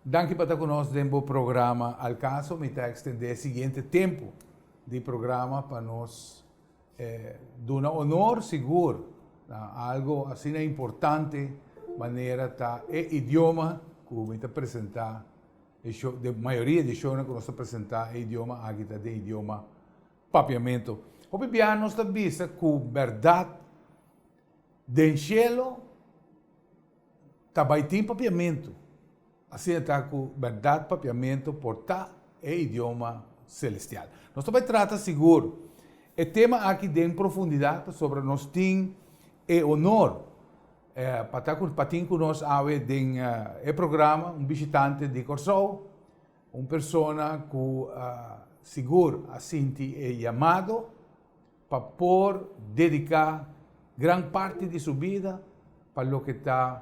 Danki pa ta ku nos den bo programa Al Caso. Mi ta ekstendé e siguiente tempu di programa pa nos duna honor sigur na algo asina importante manera ta e idioma ku mi ta presentá e show, de mayoria di shownan ku nos ta presentá e idioma aki ta den idioma Papiamento. Hopi biaha nos ta bisa ku bèrdat den shelo ta bai tin papiamentu. Asina ta ku bèrdat papiamentu por ta e idioma selestial. Nos ta bai trata sigur e tema aki den profundidat pasobra nos tin e honor pa ta ku pa tin ku nos awe den e programa un bishitante di Kòrsou. Un persona ku sigur a sinti e yamado pa por dediká gran parti di su bida pa loke ta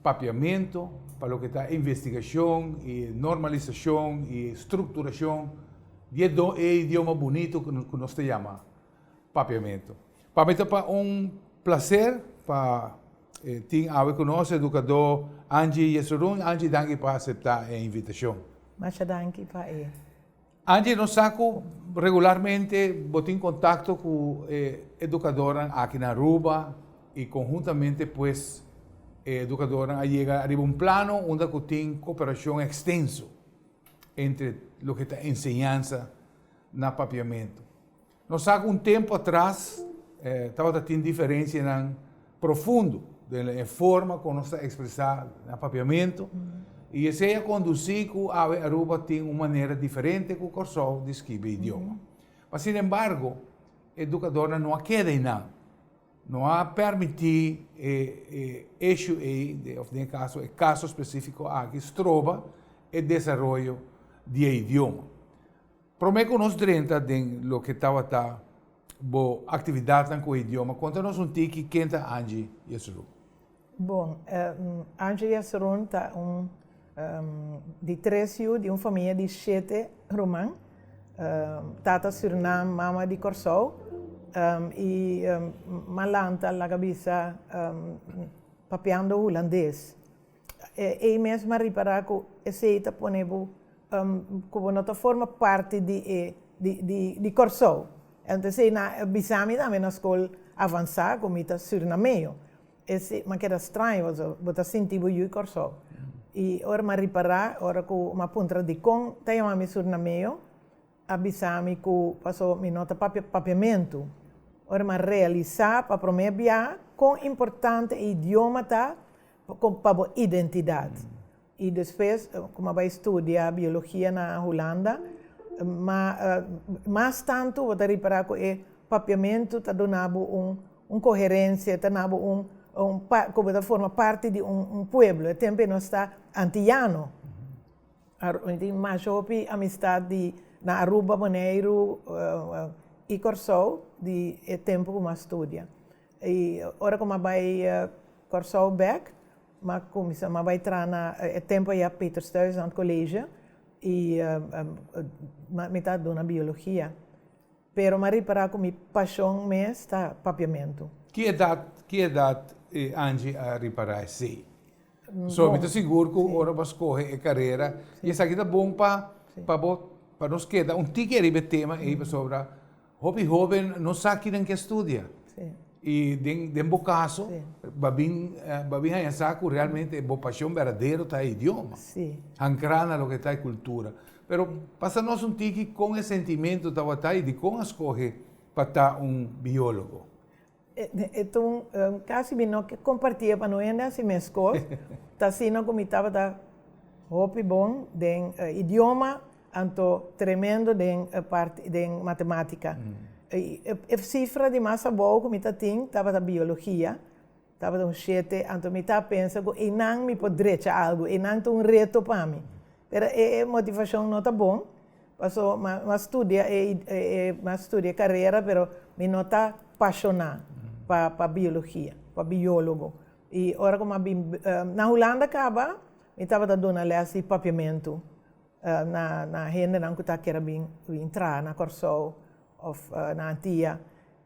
papiamentu, pa loke ta investigashon i normalisashon i strukturashon di e idioma bunito ku nos ta yama papiamentu. Pa mi ta pa un placer pa tin awe cu nos educador Angie Yesurun. Angie, danki pa acepta e invitacion. Masha danki pa e. Angie, nos sa cu regularmente bo tin contacto cu e educadornan aki na Aruba y conhuntamente pues e educadornan a yega ariba un plano unda cu tin cooperacion extenso entre loke ta enseñansa na Papiamento. Nos sa ku un tempu atras tabata tin diferensianan profundo den e forma ku nos ta ekspresá na papiamentu i esei a kondusí ku awe Aruba tin un manera diferente ku Kòrsou di skibi idioma. Ma sinembargo edukadornan no a keda einan, no a pèrmití e issue ei òf den e kaso e kaso spesífiko aki stroba e desaroyo di e idioma. Promé ku nos drenta den loke tabata bo aktividatnan ku e idioma, konta nos un tiki ken ta Angie Yesurun. Bon, Angie Yesurun ta un di tres yu di un famia di shete ruman. Tata Sürnam, mama di Kòrsou i m'a lanta laga bisa papiando hulandes. Ei mes m'a ripará ku esei ta pone bo ku bo no ta forma parti di e di Kòrsou. Enton esei nan a bisa mi tambe na skol avansá ku mi ta sürnameo. Esei m'a keda straño pasobra bo ta sinti bo yu Kòrsou. I ora m'a ripará ora ku m'a puntra dikon ta yama mi sürnameo a bisa mi ku paso mi no ta papia papiamentu. Ora m'a realisá pa promé bia kon importante e idioma ta pa bo identidat. I despues ku m'a bai studia biologia na Hulanda, ma mas tantu bo ta ripará ku e papiamentu ta duna bo un un koherensia, ta duna bo un un ku bo ta forma parti di un un pueblo. E tempu ei nos ta antiyano. Mi tin masha hopi amistat di na Aruba, Boneiru i Kòrsou di e tempu ku m'a studia. I ora ku m'a bai Kòrsou bèk, m'a kuminsá, m'a bai traha na e tempu ayá Peter Stuyvesant College i mi ta duna biologia. Pero m'a ripará ku mi pashon mes ta papiamentu. Ki edat, ki edat Angie a ripará esei? So mi ta sigur ku ora bo a skohe e karera i esaki ta bon pa pa bo pa nos keda un tiki ariba e tema ei pasobra hopi hoben no sa kinan ke studia i den den bo kaso bo a bin bo a bin haña sa ku realmente bo pashon berdadero ta e idioma hankrá na loke ta e kultura pero pasa nos un tiki kon e sentimentu tabata i dikon a skohe pa ta un biólogo. E ta un kasi mi no ke kompartié pa no hende hasi meskos, ta asina ku mi tabata hopi bon den idioma anto tremendo den parti den matematika. E sifra di mas abou ku mi ta tin tabata biologia, tabata un shete, anto mi ta pensa ku einan mi por drecha algu, einan ta un reto pa mi. Pero e motivashon no ta bon, paso m'a studia e m'a studia e karera pero mi no ta pashoná pa pa biologia, pa biólogo. I ora ku m'a bin na Hulanda kaba mi tabata duna lès di papiamentu na na hendenan ku ta kere bin bin traha na Kòrsou òf na Antia.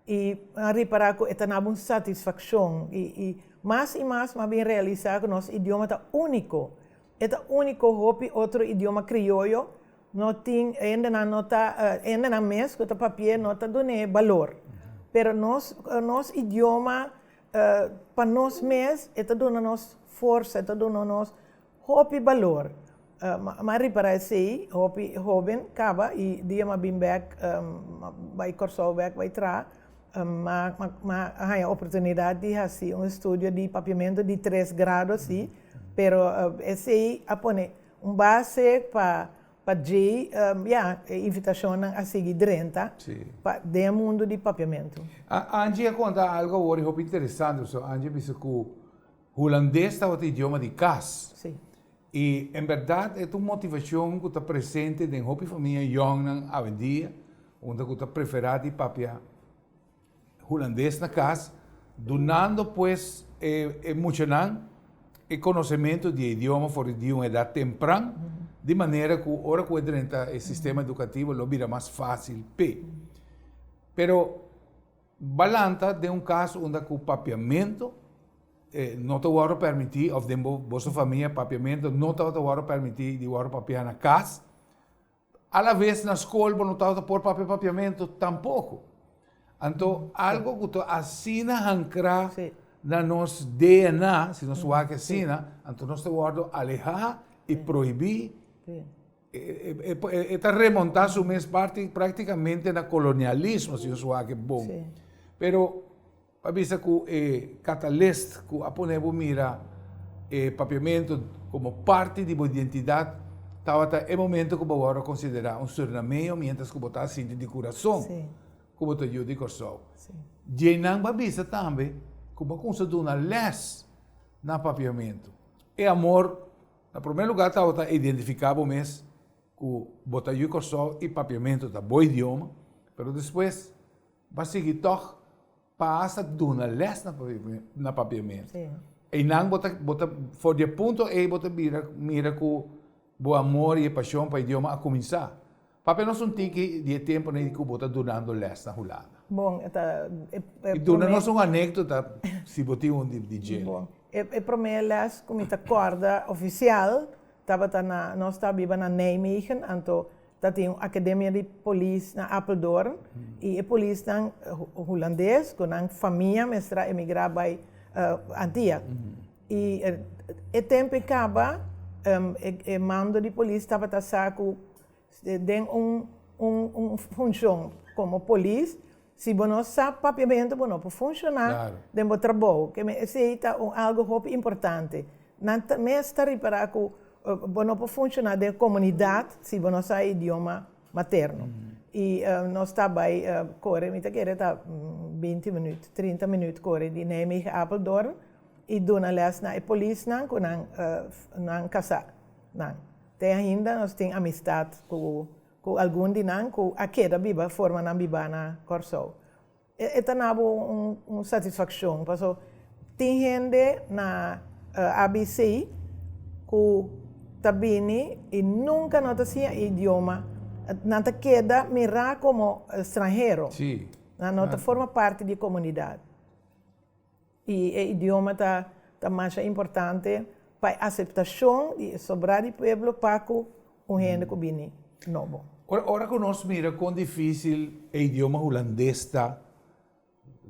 I m'a ripará ku e ta naba un satisfakshon i i mas i mas m'a bin realisá ku nos idioma ta úniko. E ta úniko, hopi otro idioma krioyo no tin, hendenan no ta, hendenan mes ku ta papi'é no ta dun'é balor. Pero nos nos idioma pa nos mes e ta duna nos forsa, e ta duna nos hopi balor. M'a ripará esei, hopi hóben kaba i dia m'a bin bèk bai Kòrsou bèk bai traha, m'a m'a haña oportunidat di hasi un estudio di papiamentu di tres grado si, pero esei a pone un base pa pa djei ya e invitashonnan a sigui drenta pa den e mundu di papiamentu. Angie a konta algu awor hopi interesante, pasobra Angie a bisa ku hulandes tabata idioma di kas. I en bèrdat e ta un motivashon ku ta presente den hopi famia yòngnan awendia, unda ku ta preferá di papia hulandes na kas, dunando pues e muchanan e konosementu di e idioma for di un edat tempran, di manera ku ora ku e drenta e sistema edukativo lo bira mas fásil p'e. Pero balanta den un kas unda ku papiamentu no ta wòrdu pèrmití òf den bo boso famia papiamentu no tabata wòrdu pèrmití di wòrdu papiá na kas, alaves na skol bo no tabata por papia papiamentu tampoko. Anto algu ku ta asina hankrá na nos DNA, si nos wak asina, anto nos ta wòrdu alehá i prohibí. E ta remontá su mes parti práktikamente na kolonialismo, si nos wak bon. Pero Pa bisa ku e katalist ku a pone bo mira e papiamentu komo parti di bo identidat tabata e momento ku bo wòrdu konsiderá un surinameño miéntras ku bo ta sinti di kurason ku bo ta yu di Kòrsou. Djeinan bo a bisa tambe ku bo a kumsa duna lès na papiamentu. E amor na promé lugá tabata identifiká bo mes ku bo ta yu di Kòrsou i papiamentu ta bo idioma, pero despues Bo a sigui tòg pa asta duna lès na papiamentu. Einan bo ta, bo ta, for di e punto ei bo ta bira mira ku bo amor i e pashon pa idioma a kuminsá. Papia nos un tiki di e tempunan ei ku bo ta dunando lès na Hulanda. Bon, e ta, e promé. I duna nos un anékdota si bo tin un di dje. Bon, e promé lès ku mi ta kòrda ofisial tabata na, nos ta biba na Nijmegen, anto Ta tin un akademia di polis na Apeldoorn i e polisnan hulandes ku nan famia mester a emigrá bai Antia. I e tempu e kaba e mando di polis tabata sa ku den un un funshon komo polis si bo no sa papiamentu bo no por funshoná den bo trabou. Esei ta un algu hopi importante. Nan mes ta ripará ku Bo no por funciona den comunidad si bo no sa e idioma materno. Y nos ta bay core, mi ta kere ta binti minuut, trinta minuut core di Nijmegen Apeldoorn y duna les na e polisnan cu nan nan casa nan. Te ainda nos tin amistad cu algun di nan cu a keda biba, forma nan biba na Corsou. E ta na bo un satisfakshon paso tin hende na ABC ku ta bini i nunka no ta siña e idioma, nan ta keda mirá komo stranhero, nan no ta forma parti di e komunidat. I e idioma ta ta masha importante pa e aseptashon di e sobrá di pueblo pa ku un hende ku bini nobo. Ora ora ku nos mira kon difísil e idioma hulandes ta,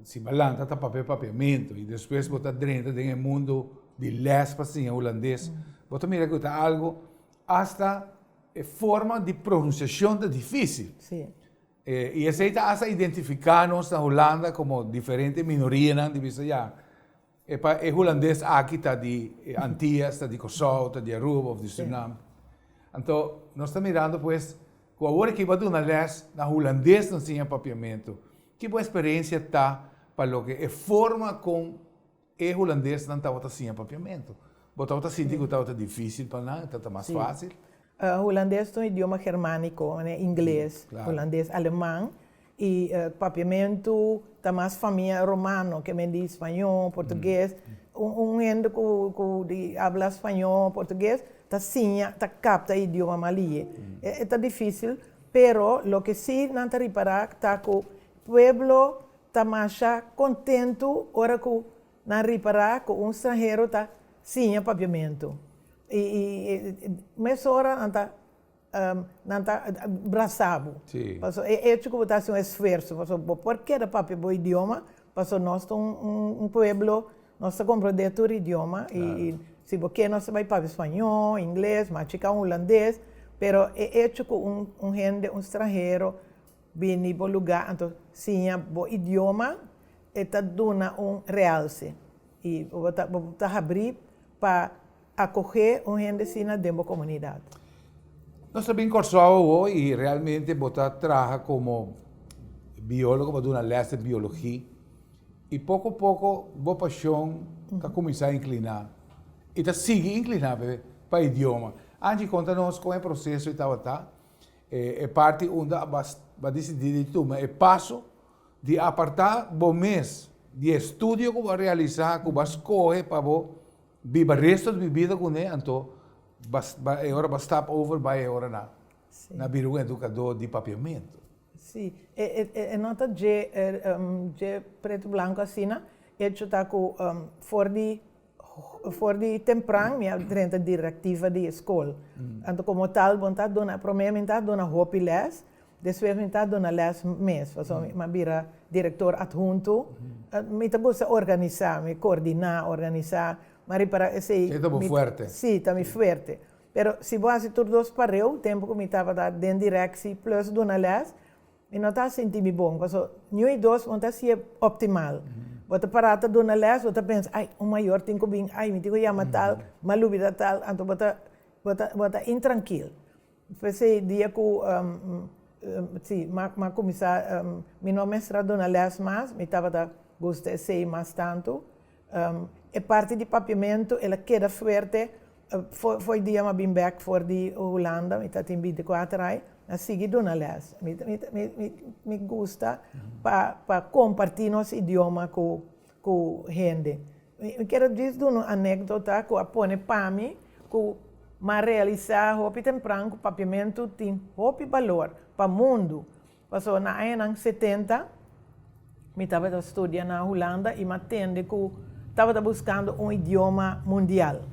si bo a lanta ta papia papiamentu i despues bo ta drenta den e mundu di lès pa siña hulandes, bo ta mira ku ta algu asta e forma di pronunsiashon ta difísil. I esei ta asta identifiká nos na Hulanda komo diferente minorianan di bisa ya e pa e hulandes aki ta di Antias, ta di Kòrsou, ta di Aruba òf di Surinam. Anto nos ta mirando pues ku awor aki bo a duna lès na hulandes nan siña papiamentu. Ki bo eksperensia ta pa loke e forma kon e hulandesnan tabata siña papiamentu? Bo tabata sinti ku tabata difísil pa nan, tabata mas fásil? Hulandes ta un idioma germániko, manera ingles, hulandes, aleman, i papiamentu ta mas famia romano, ke men di spañó, portugues. Un hende ku di habla spañó, portugues, ta siña, ta kapta e idioma malie. E ta difísil, pero loke sí nan ta ripará ta ku pueblo ta masha kontentu ora ku nan ripará ku un stranhero ta siña papiamentu. I mesora nan ta nan ta brasa bo. Pasobra e echo ku bo ta hasi un esfuerso, pasobra bo por keda papia bo idioma, pasobra nos ta un pueblo, nos ta komprondé tur idioma i si bo ke nos ta bai papia spañó, ingles, machika hulandes, pero e echo ku un hende, un stranhero bini bo lugá anto siña bo idioma e ta duna un realse i bo ta bo ta habrí pa akohé un hende asina den bo komunidat. Nos ta bin Kòrsou awo i realmente bo ta traha komo biólogo, bo duna lès di biologi i poko poko bo pashon ta kuminsá inkliná i ta sigui inkliná pa idioma. Angie, konta nos kon e proseso ei tabata. E parti unda a disidí di tuma e paso di apartá bo mes di e studio ku bo a realisá, ku bo a skohe pa bo biba resto di bo bida kuné, anto e ora bo a stap over bai e ora na bira un edukadó di papiamentu. Sí, e no ta dje pretu blanku asina, echo ta ku for di For di tempran mi a drenta directiva di e skol. Anto como tal bo ta duna, prome mi ta duna hopi les, despues mi ta duna les mes, pasobra mi a bira director adhunto. Mi ta gusta organisa, mi coordina, organisa, mi a ripara esey. Esey ta bo fuerte. Si, ta mi fuerte. Pero si bo hasi tur dos pareu, tempo cu mi tabata den directie plus duna les, Mi no ta sinti mi bon, paso ñu i dos bo ta hacié optimal. Bo ta para ta duna les, bo ta pensa, ai, un mayor tin cu bin, ai, mi tin cu yama tal, m'a lubida tal, anto bo ta, bo ta, bo ta intrankil. P'esei dia cu, si, m'a, m'a cuminsa, mi no mester a duna les mas, mi tabata gusta esei mas tantu. E parti di papiamentu el a keda fuerte Fo'i dia m'a bin bek for di Hulanda, mi ta tin 24 ai, m'a sigui duna les. Mi mi mi mi gusta pa pa kompartí nos idioma ku ku hende. Mi kier djis duna un anekdota ku a pone pa mi ku m'a realisá hopi tempran ku papiamentu tin hopi balor pa mundu. Pasobra na añanan 70 mi tabata studia na Hulanda i m'a tende ku tabata buskando un idioma mundial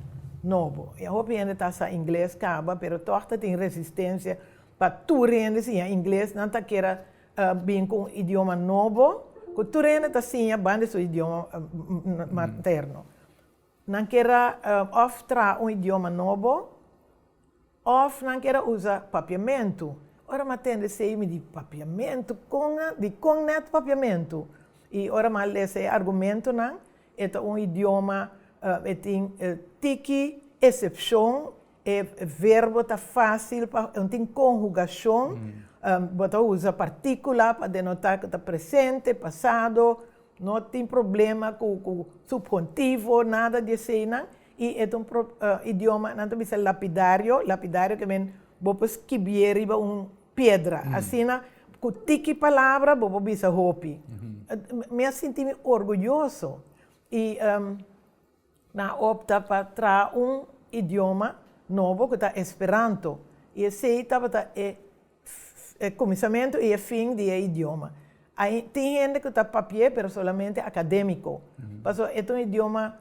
nobo. I hopi hende ta sa ingles kaba, pero tòg ta tin resistensia pa tur hende siña ingles. Nan ta kere bin ku un idioma nobo ku tur hende ta siña banda di su idioma materno. Nan ker a òf traha un idioma nobo òf nan ker a usa papiamentu. Ora mi a tende esei mi di, Papiamentu? Kon a? Dikon nèt papiamentu? I ora mi a lesa e argumentonan, e ta un idioma, e tin tiki esepshon, e verbo ta fásil pa, no tin konhugashon, bo ta usa partíkula pa denotá ku ta presente, pasado, No tin problema ku ku subjuntivo, nada di eseinan, i e ta un idioma, nan ta bisa lapidario, lapidario ke men bo por skibié riba un piedra, asina ku tiki palabra bo por bisa hopi. Mi a sinti mi orguyoso i nan a opta pa traha un idioma nobo ku ta Esperanto i esei tabata e e kuminsamentu i e fin di e idioma. Ai tin hende ku ta papi'é pero solamente akadémiko. Pasobra e ta un idioma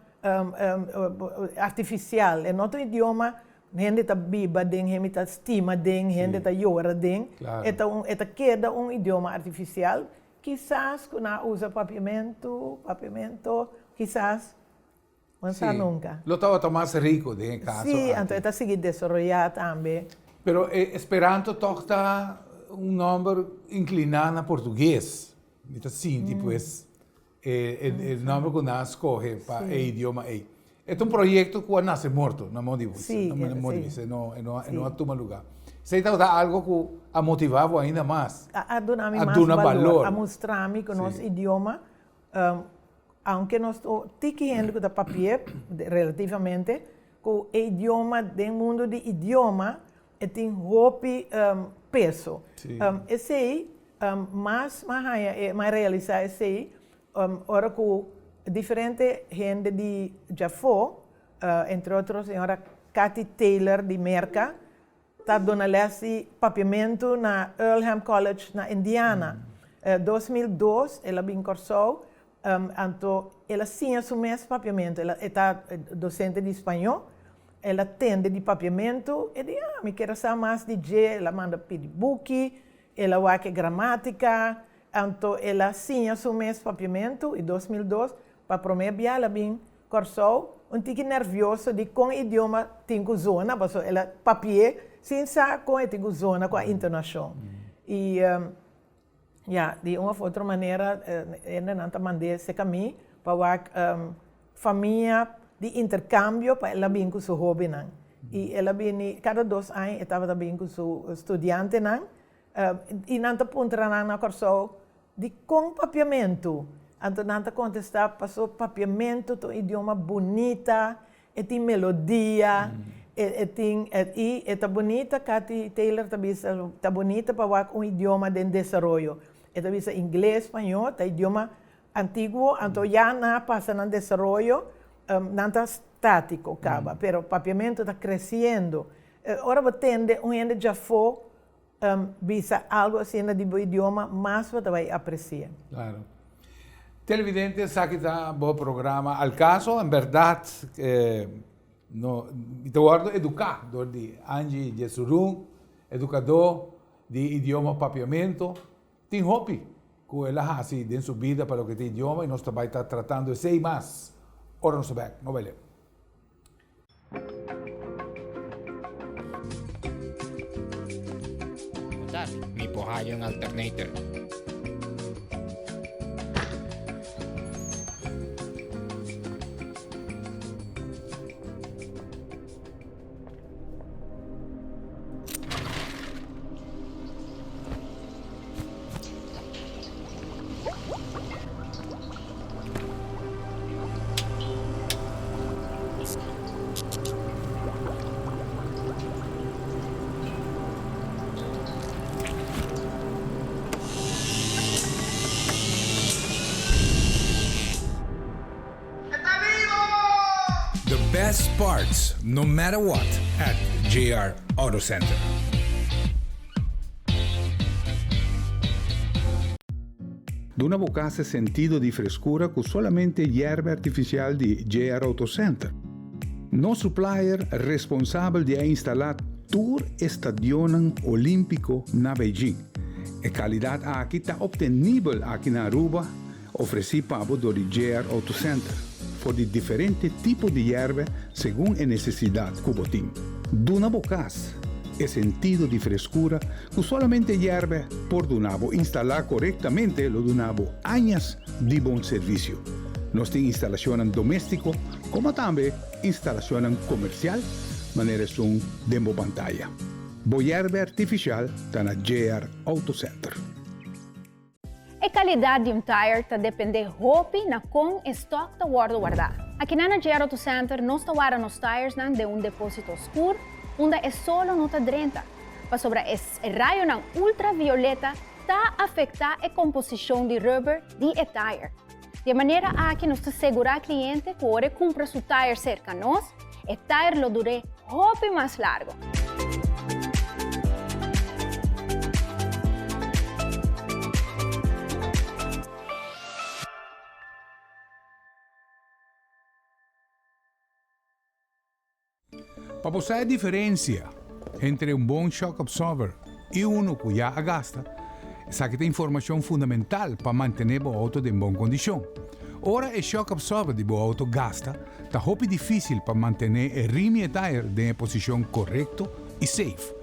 artifisial, e no ta un idioma hende ta biba den, hende ta stima den, hende ta yora den. E ta un e ta keda un idioma artifisial. Kisas ku nan a usa papiamentu, papiamento, kisas, no sa nunka. Lo tabata mas riku den e kaso aki. Sí, anto e ta sigui desaroyá tambe. Pero e Esperanto tòg ta un nòmber inkliná na portugues. Mi ta sinti pues e nòmber ku nan a skohe pa e idioma ei. E ta un proyekto ku a nase morto, na modo di bisa. Na modo di bisa, e no e no a tuma lugá. Esei tabata algo ku a motivá bo ainda mas. A duna mi mas balor, a mustra mi ku nos idioma Aunke nos ta tiki hende ku ta papi'é relativamente, ku e idioma den mundu di idioma e tin hopi peso. Esei mas m'a haña e m'a realisá esei ora ku diferente hende di djafó, entre otro señora Kathy Taylor di Merka, Ta duna les di papiamentu na Earlham College na Indiana. 2002 el a bin Kòrsou, anto el a siña su mes papiamentu. El a e ta docente di spañó. El a tende di papiamentu, e di, ah, mi kier a sa mas di dje, el a manda pidi buki, el a wak e gramátika, anto el a siña su mes papiamentu i 2002 pa promé bia el a bin Kòrsou, un tiki nèrvioso di kon idioma tin ku zona, pasobra el a papi'é sin sa kon e tin ku zona ku a intonashon. I ya, di un òf otro manera hendenan ta mand'é serka mi pa wak famia di interkambio pa el a bin ku su hóbennan. I el a bini kada dos aña e tabata bin ku su studiantenan i nan ta puntra nan na Kòrsou Dikon papiamentu? Anto nan ta kontestá, Paso papiamentu ta un idioma bunita, e tin melodia, e tin i e ta bunita, Kathy Taylor ta bisa, ta bunita pa wak un idioma den desaroyo. E ta bisa ingles, spañó ta idioma antiguo, anto ya nan a pasa nan desaroyo, nan ta státiko kaba, pero papiamentu ta kresiendo. Ora bo tende un hende djafó Bisa algo asina di bo idioma mas bo ta bai aprecia. Claro. Televidente esaki ta bo programa Al Caso. En berdad no mi ta wordo educa door di Angie Jessurun, educador di idioma Papiamento. Tin hopi cu el a haci den su bida pa loke ta idioma y nos ta bai ta tratando esey mas ora nos ta bek. No bai leu. Mi por haya un alternator. The best parts no matter what at JR Auto Center. Duna bo kas e sentido di freskura ku solamente yerba artifisial di JR Auto Center. Nos supplier responsabel di a instalá tur e stadionnan olímpiko na Beijing. E kalidat aki ta optenibel aki na Aruba, ofresí pa bo dor di JR Auto Center, for di diferente tipo di yerba segun e nesesidat ku bo tin. Duna bo kas e sentido di freskura Ku solamente yèrbe por duna bo instalá korektamente lo duna bo añas di bon servisio. Nos tin instalashonnan doméstiko komo tambe instalashonnan komersial manera esun den bo pantaya. Bo yèrbe artifisial ta na JR Auto Center. E kalidat di un tire ta dependé hopi na kon e stòk ta wòrdu wardá. Akinan na JR Auto Center nos ta warda nos tiresnan den un depósito skur unda e solo no ta drenta, pasobra e rayonan ultravioleta ta afektá e komposishon di rubber di e tire. Di e manera aki nos ta segurá kliente ku ora e kumpra su tire serka nos, e tire lo dur'é hopi mas largu. Pa bo sa e diferencia entre un bon shock absorber y uno cu ya a gasta, esaki ta informacion fundamental pa mantene bo auto den bon condicion. Ora e shock absorber di bo auto gasta, ta hopi dificil pa mantene e rim y e tire den e posicion corecto y safe.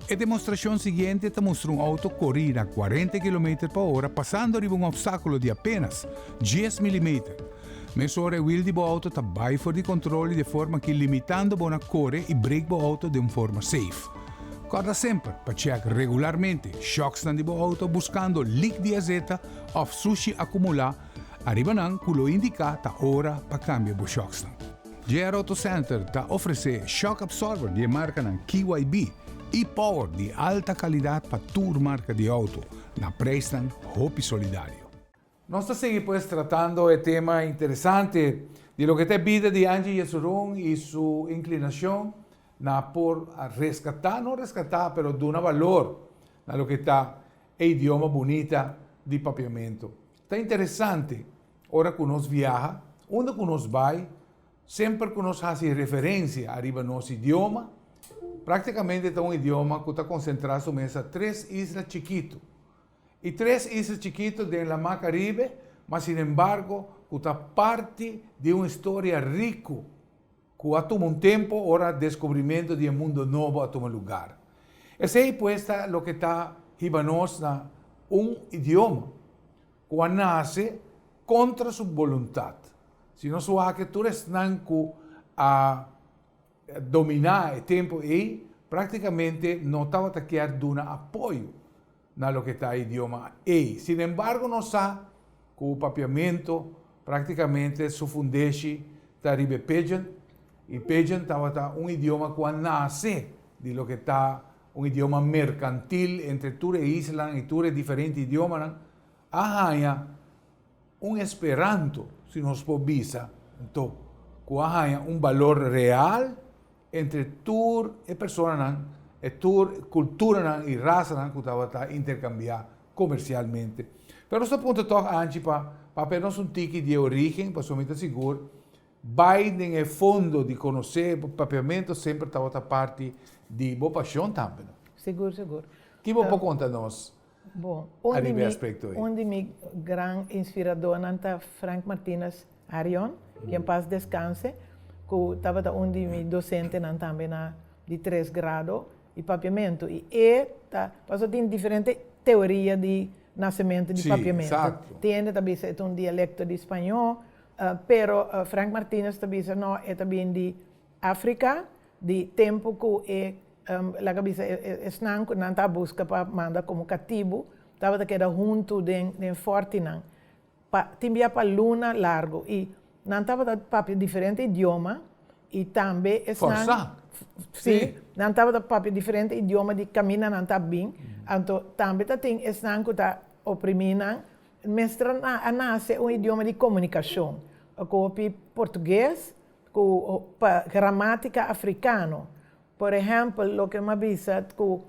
E demostracion siguiente ta mustra un auto cori na cuarenta kilometer pa ora pasando riba un obstaculo di apenas dies milimeter. Mesora e wiel di bo auto ta bai for di control y de forma aki limitando bo na core y brake bo auto den un forma safe. Corda semper pa check regularmente shocksnan di bo auto buscando leak di azeta of sushi acumula ariba nan cu lo indica ta ora pa cambia bo shocksnan. JR Auto Center ta ofrece shock absorber di e marcanan KYB y Power di alta calidad pa tur marca di auto na prijsnan hopi solidario. Nos ta sigui pues tratando e tema interesante di loke ta e bida di Angie Jesurun y su inclinacion na por rescata, no rescata, pero duna balor na loke ta e idioma bunita di Papiamento. Ta interesante ora cu nos viaha, unda cu nos bay, Semper ku nos hasi referensia ariba nos idioma, práktikamente ta un idioma ku ta konsentrá su mes a tres isla chikitu. I tres isla chikitu den Lamá Karibe, ma sinembargo ku ta parti di un historia riku ku a tuma un tempu ora deskubrimentu di e Mundo Nobo a tuma lugar. Esei pues ta loke ta hiba nos na un idioma ku a nase kontra su boluntat. Si nos wak tur esnan ku a dominá e tempu ei, práktikamente no tabata kier duna apoyo na loke ta e idioma ei. Sinembargo nos sa ku papiamentu práktikamente su fundeshi ta riba e pidgin, i pidgin tabata un idioma ku a nase di loke ta un idioma merkantil entre tur e islanan i tur e diferente idiomanan, a haña un esperanto, si nos por bisa, anto, ku a haña un balor real entre tur e personanan, e tur kulturanan i rasanan ku tabata interkambiá komersialmente. Pero nos ta puntra tòg, Anchi, pa papia nos un tiki di e orígen, pasobra mi ta sigur bai den e fondo di konosé bo papiamentu semper tabata parti di bo pashon tambe, no? Sigur, sigur. Ki bo por konta nos Bon, un di mi, un di mi gran inspiradornan ta Frank Martinus Arion, que en paz descanse, ku tabata un di mi dosentenan tambe na di tres grado di papiamentu. I e ta, pasobra tin diferente teoria di nasementu di papiamentu. Tin hende ta bisa e ta un dialekto di spañó, pero Frank Martinus ta bisa no, e ta bin di Afrika, di tempu ku e laga bisa esnan ku nan ta buska pa manda komo katibu tabata keda huntu den den fòrtinan pa tin bia pa luna largu i nan tabata papia diferente idioma i tambe esnan Fòrsá. Sí, nan tabata papia diferente idioma di kaminda nan ta bin anto tambe ta tin esnan ku ta oprimí nan mester a nase un idioma di komunikashon ku hopi portugues Ku pa gramatica africano. Por ehempel, loke mi a bisa ku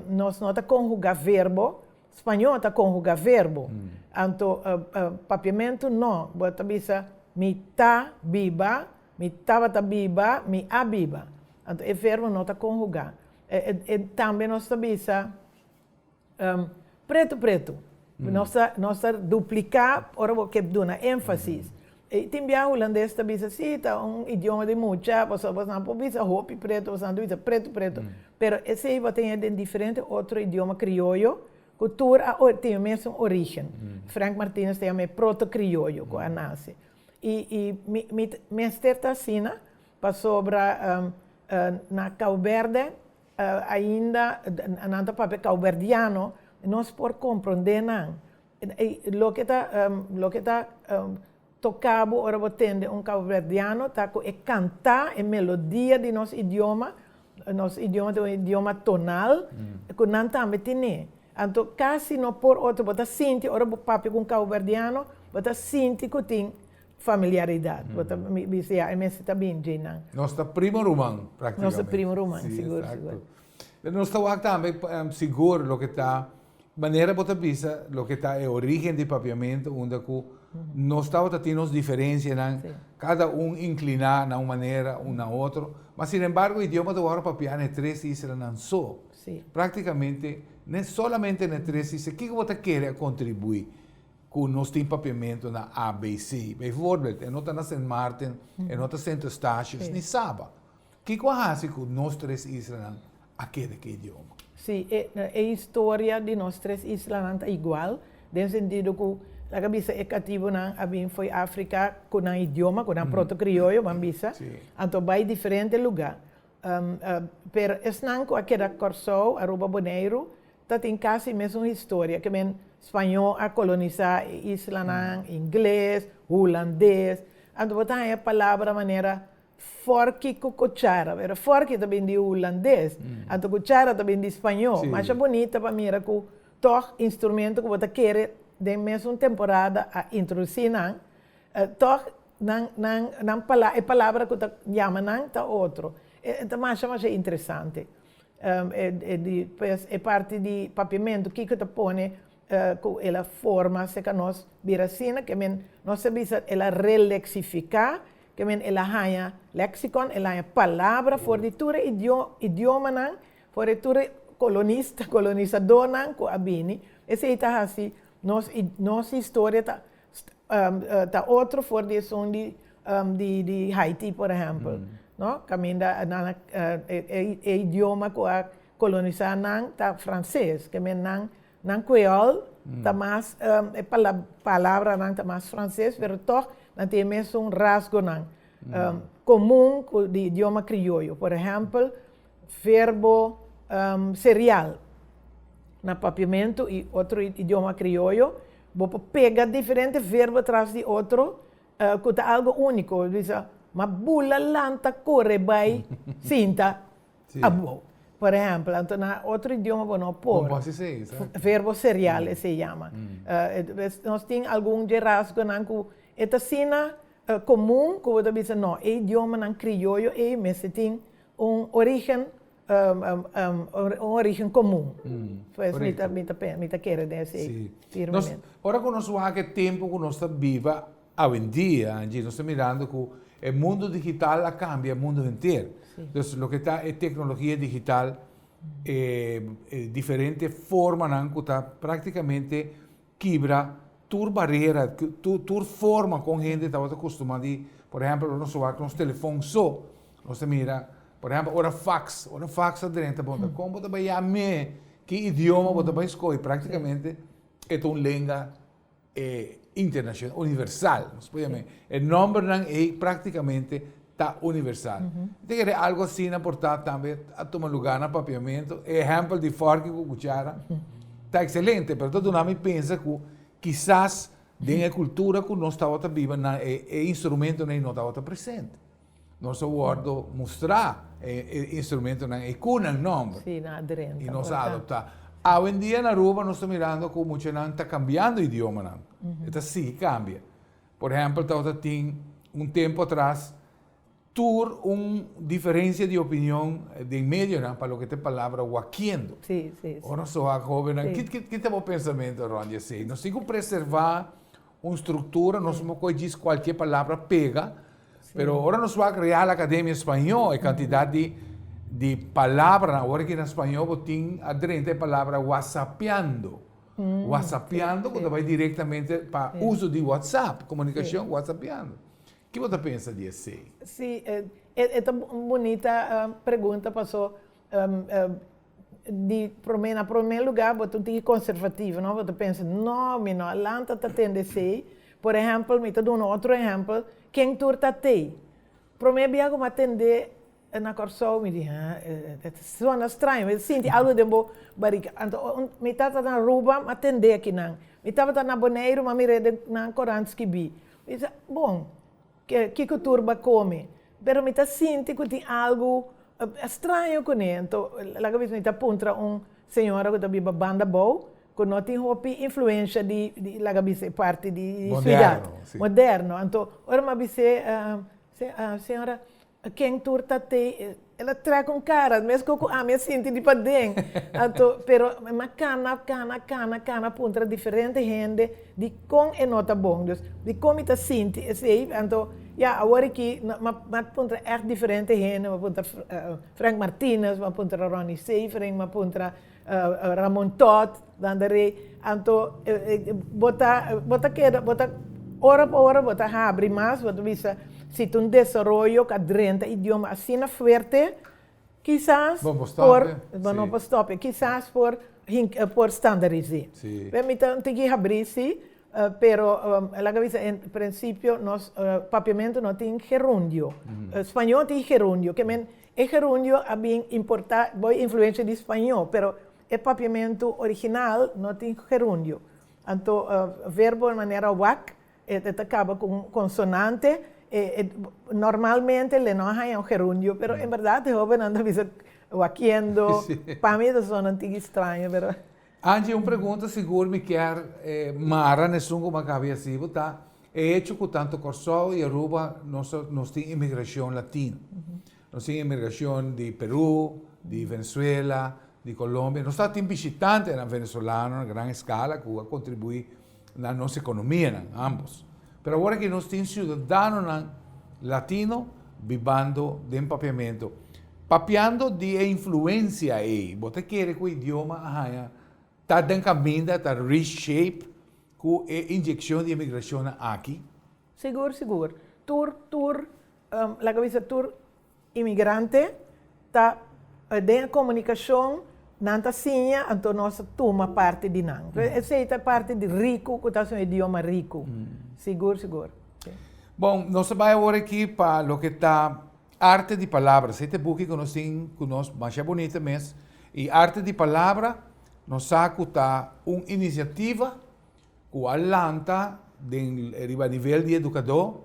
nos no ta conhuga verbo, spañó ta conhuga verbo. Anto papiamentu no, bo ta bisa mi ta biba, mi tabata biba, mi a biba. Anto e verbo no ta conhuga. E tambe nos ta bisa Pretu pretu. Nos ta nos ta dupliká ora bo ke duna énfasis. I tin bia hulandes ta bisa si ta un idioma di mucha pasobra boso nan por bisa hopi pretu boso nan ta bisa pretu pretu. Pero esei bo ta haya den diferente otro idioma krioyo ku tur a tin e mesun orígen. Frank Martinus ta yama e proto-krioyo ku a nase. I i mi mi mester ta asina pasobra na Cabo Verde Ainda nan ta papia kauberdiano, nos por komprondé nan. Loke ta loke ta toka bo ora bo tende un kauberdiano ta ku e kantá, e melodia di nos idioma, nos idioma ta un idioma tonal, ku nan tambe tine. Anto kasi no por otro, bo ta sinti ora bo papia ku un kauberdiano, bo ta sinti ku tin familiaridad. Bo ta bisa ya e mester ta bin dje nan. Nos ta primo ruman practicamente. Nos ta primo ruman, sigur, sigur. Pero nos ta wak tambe sigur loke ta manera bo ta bisa loke ta e origen di papiamento unda cu nos tabata tin nos diferencianan, cada un inclina na un manera un na otro, ma sin embargo idioma ta worde papia na e tres islanan so. Practicamente solamente na e tres isla. Kico bo ta kere a contribui ku nos tin papiamentu na ABC. Bijvoorbeeld, e no ta na Sint Maarten, e no ta Sint Eustatius ni Saba. Kiko a hasi ku nos tres islanan a keda ku e idioma? Sí, e e historia di nos tres islanan ta igual, den sentido ku laga bisa e katibunan a bin fo'i Afrika ku nan idioma, ku nan proto-krioyo, ban bisa, anto bai diferente lugá. Pero esnan ku a keda Kòrsou, Aruba, Boneiru, ta tin kasi mesun historia, ke men spañó a kolonisá e islanan, ingles, hulandes, anto bo ta haña palabra manera fòrki ku kuchara, pero fòrki ta bin di hulandes, anto kuchara ta bin di spañó. Masha bunita pa mira ku tòg instrumento ku bo ta kere den mesun temporada a introdusí nan, tòg nan nan nan e palabra ku ta yama nan ta otro. E ta masha masha interesante. E di pues e parti di papiamentu kiko ta pone ku el a forma serka nos bira asina ke men nos ta bisa el a releksifiká. Ke men el a haña lexicon, el a haña palabra for di tur e idiomanan, for di tur e kolonista, kolonisadónan ku a bini. Esei ta hasi nos nos historia ta ta otro for di esun di di Haiti, por ehèmpel, no? Kaminda nan a e idioma ku a kolonisá nan ta franses. Ke men nan Nan creol ta mas, e palabranan ta mas frances, pero tog nan tin e mesun rasgonan comun cu di idioma crioyo. Por ehempel, verbo serial na Papiamento y otro idioma crioyo, bo por pega diferente verbo tras di otro cu ta algo unico. Bo bisa, Ma bula lanta core bay sinta. Abou. Por ehempel, anto na otro idioma bo no por. Bo hasi esei, exacto. Verbo serial esei yama. Nos tin algun dje rasgonan ku e ta asina komun ku bo ta bisa no, e idiomanan krioyo ei mester tin un origen, un origen komun. Pues mi ta mi ta mi ta kere den esei firmemente. Ora ku nos wak e tempu ku nos ta biba Awendia, Angie, nos ta mirando ku e mundu digital a kambia e mundu henter. Dus loke ta e teknologia digital, e diferente formanan ku ta praktikamente kibra tur barera, tur forma kon hende tabata kustumá di, por ehèmpel, ora nos wak nos telefon so, nos ta mira, por ehèmpel, ora faks, ora faks a drenta bo ta kon bo ta bai yam'é, ki idioma bo ta bai skohe, praktikamente e ta un lenga e internacional, universal, nos por yam'é. E nombernan ei prácticamente ta universal. Mi ta kere algo asina por ta tambe a tuma lugar na Papiamento. E ehempel di forki ku kuchara ta excelente, pero ta duna mi pensa ku kisas den e kultura ku nos tabata biba na e e instrumentonan ei no tabata presente. Nos a wordo mustra e e instrumentonan ei ku nan nomber. Sí, nan a drenta. I nos a adopta. Awendia na Aruba nos ta mirando ku muchanan ta kambiando idiomanan. E ta sigui kambia. Por ehempel tabata tin un tempo atras tur un diferensia di opinion den medionan pa loke ta e palabra wakiendo. Sí, sí, sí. Ora nos wak hobennan, ki ki ta bo pensamentu rond di esei? Nos tin ku preserva un struktura, nos no por djis kualkier palabra pega. Pero ora nos wak Real Academia Spañó, e kantidat di di palabranan, awor aki na spañó bo tin a drenta e palabra whatsappeando. Whatsappeando ku ta bai direktamente pa uso di WhatsApp, komunikashon whatsappeando. Ki bo ta pensa di esei? Sí, e ta un bunita pregunta paso di promé na promé lugá bo ta un tiki konservativo no, bo ta pensa no mi no a lanta ta tende esei, por ehèmpel mi ta duna otro ehèmpel ken tur ta tei, promé bia ku mi a tende na Kòrsou mi di ha e ta sona straño mi ta sinti algu den bo barika, anto mi tabata na Aruba mi a tende akinan, mi tabata na Boneiru mi a mir'é den nan korant skibí, mi bisa bon Kiko tur ba kome? Pero mi ta sinti ku tin algu straño kuné. Anto laga bisa mi ta puntra un señora ku ta biba banda abou ku no tin hopi influensha di laga bisa e parti di siudat moderno. Anto ora mi a bis'é, señora Ken tur ta te, el a trek un cara, mesco cu ami a sinti di paden. Anto, pero mi a cana, cana, cana, cana puntra diferente hende di con e no ta bon. Dus, di con mi ta sinti esey. Anto, ya, awor aki mi a puntra echt diferente hende. Mi a puntra Frank Martinez, mi a puntra Ronnie Severing, mi a puntra Ramon Todd, Dandaré. Anto, bo ta, bo ta keda, bo ta, ora pa ora bo ta habri mas, bo ta bisa si ta un desaroyo ku a drenta idioma asina fuerte, kisas por, bo no por stòp e, kisas por por standaris'é. Mi ta un tiki habrí sí, pero laga bisa en prinsipio nos papiamentu no tin gerundio. Spañó tin gerundio, ke men E gerundio a bin importá bo e influencia di spañó, pero e papiamentu original no tin gerundio. Anto verbo manera wak e ta kaba ku un konsonante, e normalmente le no a haña un gerundio, pero en bèrdat e hóbennan ta bisa wakiendo, pa mi ta sona un tiki straño, pero. Angie, un pregunta sigur mi kier mara na esun ku mi a kaba di hasi bo ta e hecho ku tantu Kòrsou i Aruba nos nos tin imigrashon latino. Nos tin imigrashon di Peru, di Venezuela, di Colombia. Nos ta tin bishitantenan venezolano na gran eskala ku a kontribuí na nos ekonomianan, ambos. Pero awor aki nos tin siudadanonan. latino bibando den Papiamento. Papiando di e influencia ei, bo ta kere ku idioma a haña ta den kaminda ta reshape ku e inyekshon di emigrashonnan aki? Sigur, sigur. Tur, tur, laga bisa tur imigrante ta den e komunikashon nan ta siña, anto nos ta tuma parti di nan. Esei ta parti di riku ku ta hasi un idioma riku. Sigur, sigur. Bon, nos ta bai awor aki pa loke ta Arte di Palabra. Esei ta e buki ku nos tin ku nos, masha bunita mes. I Arte di Palabra nos sa ku ta un inisiativa ku a lanta den riba nivel di edukadó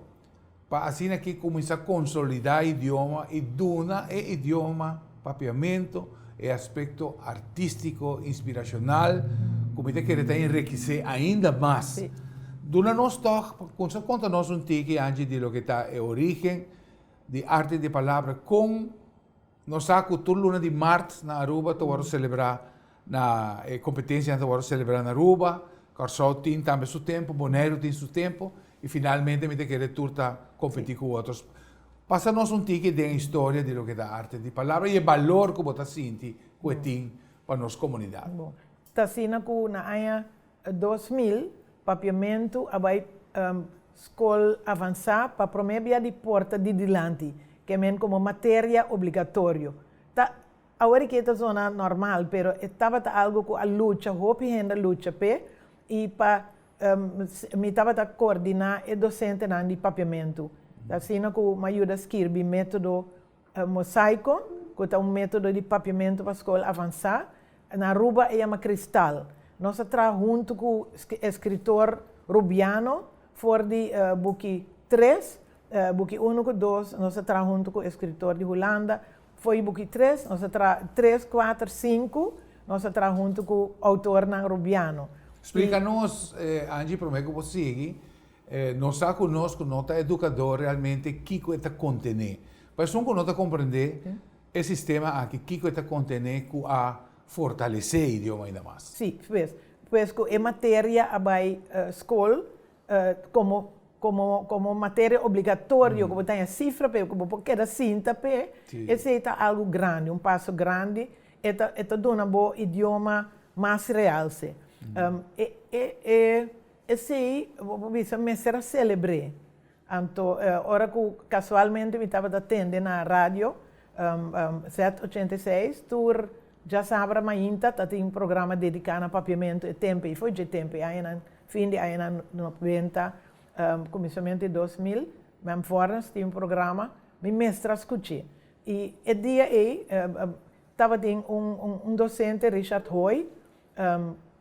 pa asina aki kuminsá konsolidá e idioma i duna e idioma Papiamentu e aspekto artístiko, inspirashonal ku mi ta kere ta enrekisé ainda mas. Duna nos tòg, kuminsá konta nos un tiki, Angie, di loke ta e orígen di Arte di Palabra, kon Nos sa cu tur luna di maart na Aruba ta wordo celebra na e competencianan ta wordo celebra na Aruba, Corsou tin tambe su tempo, Boneiru tin su tempo y finalmente mi ta kere tur ta competi cu otro. Pasa nos un tiki den historia di loke ta arte di palabra y e balor cu bo ta sinti cu e tin pa nos comunidad. Bon, ta asina cu na aña 2000 Papiamentu a bai skol avansá pa promé bia di porta di dilanti, ke men komo materia obligatorio. Ta awor e ke ta zona normal, pero e tabata algu ku a lucha, hopi hende a lucha p'e, i pa mi tabata koordiná e dosentenan di papiamentu. Ta asina ku mi a yuda skirbi método Mosaico, ku ta un método di papiamentu pa skol avansá. Na Aruba e yama Kristal. Nos a traha huntu ku eskritor Rubiano for di buki tres, buki unu ku dos nos a traha huntu ku eskritor di Hulanda. For di buki tres nos a traha tres, kuater, sinku nos a traha huntu ku outornan Rubiano. Splika nos, Angie, promé ku bo sigui, Nos sa ku nos ku no ta edukadó realmente kiko e ta kontené. Pa esun ku no ta komprendé e sistema aki kiko e ta kontené ku a fortalesé e idioma ainda mas. Sí, pues, pues ku e materia a bai skol komo komo komo materia obligatorio ku bo ta haña sifra p'e, ku bo por keda sinta p'e, esei ta algu grandi, un paso grandi. E ta e ta duna bo idioma mas realse. E e e Esei, bo por bisa, mester a selebr'é. Anto, ora ku kasualmente mi tabata tende na radio, Z 86, tur djasabra mainta ta tin programa dediká na papiamentu e tempu ei, foi dje tempu ei, añanan, fin di añanan noventa, kuminsamentu di 2000, Mem Fornes tin un programa, mi mester a skuch'é. I e dia ei tabatin un dosente, Richard Hooi,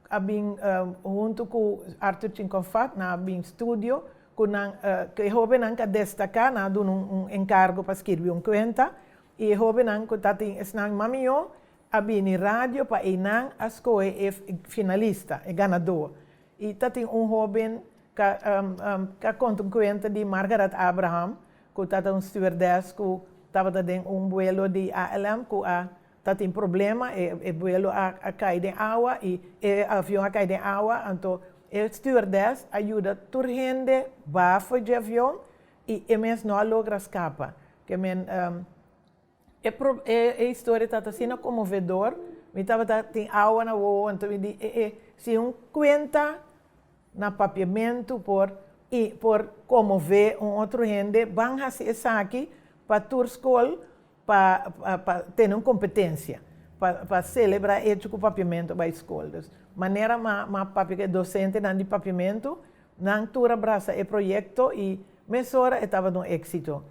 a bin huntu ku Arthur Chinconfat, nan a bin studio ku nan ku e hobennan ku a destaká, nan a duna un enkargo pa skirbi un kuenta i e hobennan ku ta tin esnan mas mihó a bini radio pa einan a skohe e finalista, e ganadó. I ta tin un hoben ku a konta un kuenta di Margaret Abraham ku ta un stewardess ku tabata den un buelo di ALM ku a Ta tin problema, e vuelo a kai den awa i e avion a kai den awa, anto e stewardess a yuda tur hende baha for dje avion i e mes no a logra skapa. Ke men e e historia tabata asina konmovedor, mi tabata tin awa na wowo, anto mi di e e si un kuenta na papiamentu por i por konmové un otro hende, ban hasi esaki pa tur skol pa pa tene un competencia pa pa celebra hecho cu papiamento bay scol. Dus manera ma ma papia cu e docentenan di papiamento nan tur a brasa e proyecto y mesora e tabata un exito.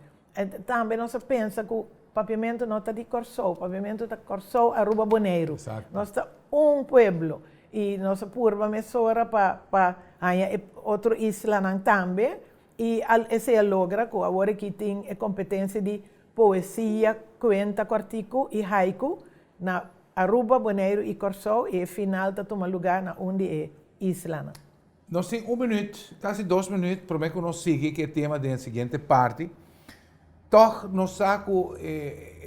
Tambe nos a pensa cu papiamento no ta di Corsou, papiamento ta Corsou, Aruba, Boneiru. Nos ta un pueblo y nos a purba mesora pa pa haña e otro islanan tambe y esey a logra cu awor aki tin e competencia di Poesia, kuenta kòrtiku i haiku na Aruba, Boneiru i Kòrsou i e final ta tuma lugá na un di e islanan. Nos tin un minüt, kasi dos minüt, promé ku nos sigui ku e tema den e siguiente parti. Tòg nos sa ku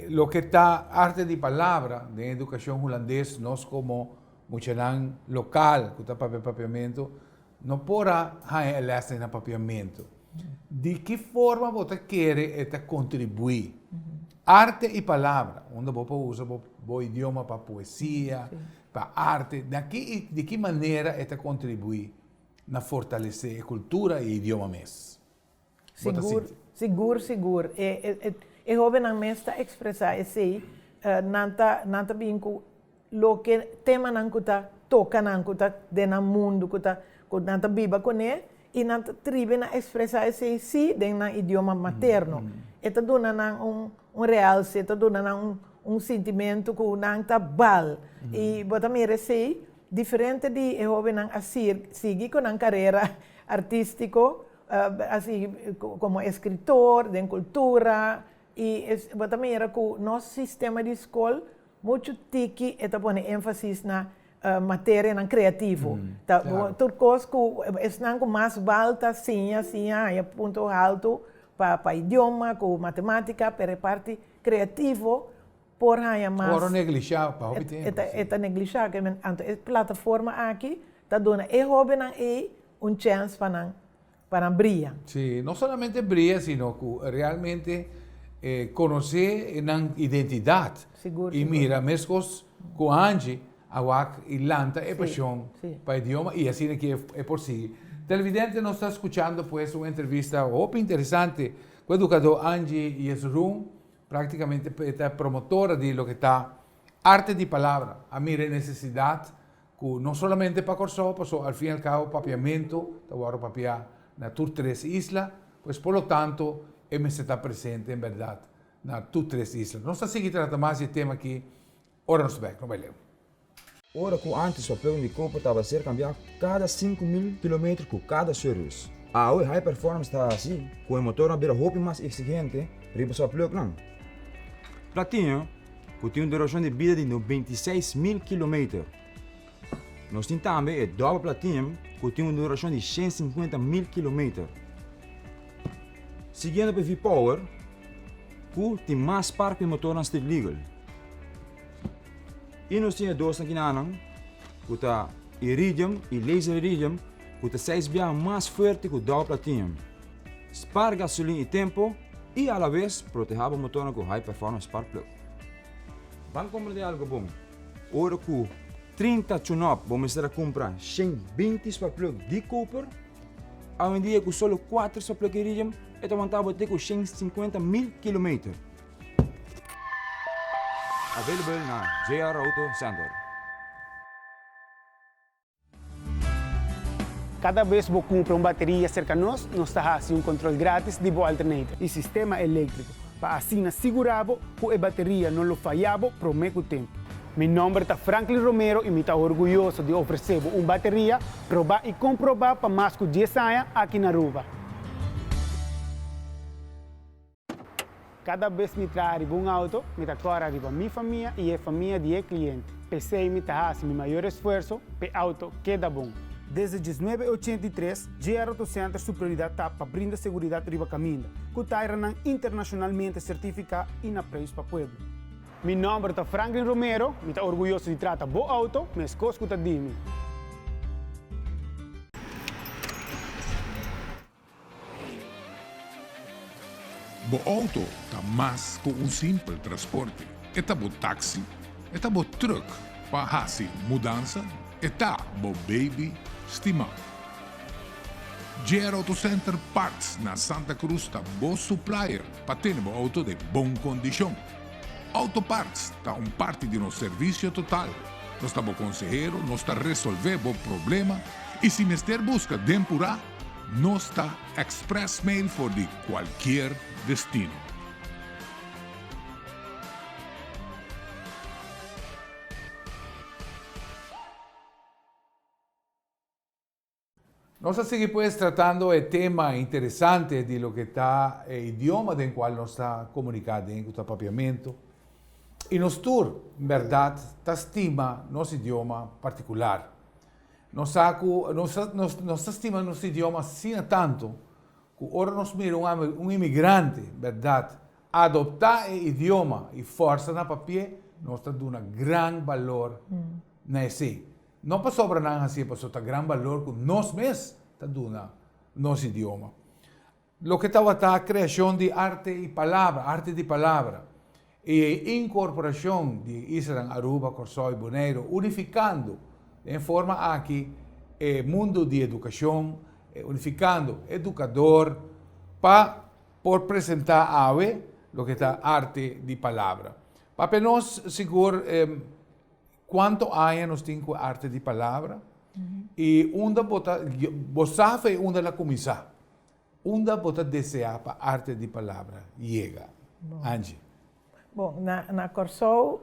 loke ta arte di palabra den edukashon hulandes nos komo muchanan lokal ku ta papia papiamentu no por a haña e lèsnan na papiamentu. Di ki forma bo ta kere e ta kontribuí? Arte i palabra, unda bo por usa bo bo idioma pa poesia, pa arte, na ki di ki manera e ta kontribuí na fortalesé e kultura i e idioma mes? Bo ta Sigur, sinti? sigur, sigur. E e e hóbennan mes ta ekspresá esei. Nan ta nan ta bin ku Loke temanan ku ta toka nan, ku ta den nan mundu, ku ta ku nan ta biba kuné i nan ta tribi na ekspresá esei sí den nan idioma materno. E ta duna nan un un realse, e ta duna nan un un sintimentu ku nan ta bal. I bo ta mira esei diferente di e hóbennan a sir sigui ku nan karera artístiko, a sigui komo eskritor den kultura i bo ta mira ku nos sistema di skol Muchu tiki e ta pone énfasis na materianan kreativo. Ta tur kos ku esnan ku mas bal ta siña, siña haña punto haltu pa pa idioma ku matemátika, pero e parti kreativo por haña mas. Ora neglishá pa hopi tempu. E ta neglishá. Anto e plataforma aki ta duna e hóbennan ei un chèns pa nan pa nan bria. Sí, no solamente bria sino ku realmente konosé nan identidat. Sigur, I sigur. mira meskos ku Angie a wak i lanta e pashon pa idioma i asina ki e por sigui. Televidente nos ta skuchando pues un entrevista hopi interesante ku edukadó Angie Yesurun, praktikamente e ta promotora di loke ta arte di palabra. A mira e nesesidat Ku no solamente pa Kòrsou, paso al fin y al kabo papiamentu ta wòrdu papiá na tur tres isla, pues por lo tanto e mester ta presente en bèrdat na tur tres isla. Nos ta sigui trata mas di e tema aki ora nos bèk. No bai leu. Ora ku antes papel di koper tabata ser kambiá kada 5000 kilometer ku kada service. Awe High Performance ta hasi ku e motornan a bira hopi mas eksigente riba su apluknan. Platinum ku tin un durashon di bida di 96.000 kilometer. Nos tin tambe e dòbel platinum ku tin un durashon di 150.000 kilometer. Siguiendo pa e V-Power ku tin mas par ku e motornan street legal. I nos tin e dosnan kinanan ku ta Iridium i Laser Iridium ku ta seis biaha mas fuerte ku dòbel platinum. Spar gasolin i tempo i alabes protehá bo motornan ku high performance spark plug. Ban komprendé algo bon, ora ku 30 tune-up bo mester a kumpra 120 spark plug di koper, awendia ku solo 4 spark plug iridium e ta wanta bo te ku 150 mil kilometer. Available na JR Auto Center. Kada bes bo kumpra un bateria serka nos, nos ta hasi un kontrol gratis di bo alternator i sistema eléktriko pa asina sigurá bo ku e bateria no lo fayá bo promé ku tempu. Mi nòmber ta Franklin Romero i mi ta orguyoso di ofresé bo un bateria probá i komprobá pa mas ku dies aña aki na Aruba. Kada bes mi traha riba un auto, mi ta kòrda riba mi famia i e famia di e kliente. P'esei mi ta hasi mi mayor esfuerso p'e auto keda bon. Desde 1983, JR Auto Center su prioridat ta pa brinda seguridat riba kaminda, ku tairanan internashonalmente sertifiká i na preis pa pueblo. Mi nòmber ta Franklin Romero, mi ta orguyoso di trata bo outo meskos ku ta di mi. Bo auto ta mas ku un simpel transporte. E ta bo taxi, e ta bo truck pa hasi mudansa, e ta bo baby stimá. JR Auto Center Parts na Santa Cruz ta bo supplier pa tene bo auto den bon kondishon. Auto Parts ta un parti di nos servisio total. Nos ta bo konsehero, nos ta resolvé bo problema i si mester buska den purá, Nos ta express mail for di cualkier destino. Nos a sigui pues tratando e tema interesante di loke ta e idioma den cual nos ta comunica den cu ta Papiamento. Y nos tur, en berdad, ta stima nos idioma particular. Nos sa ku nos ta nos nos ta stima nos idioma asina tantu ku ora nos mira un ame un imigrante bèrdat adoptá e idioma i fòrsa na papié, nos ta duna gran balor na esei. No pasobra nan hasié, pasobra ta gran balor ku nos mes ta duna nos idioma. Loke tabata kreashon di arte i palabra, arte di palabra, i e inkorporashon di e islanan Aruba, Kòrsou i Boneiru, unifikando den e forma aki e mundu di edukashon, unifikando edukador pa por presentá awe loke ta arte di palabra. Papia nos sigur Cuanto aña nos tin cu arte di palabra y unda bo ta, bo sa fe unda la cuminsa? Unda bo ta desea pa arte di palabra yega? Angie. Bon, na na Kòrsou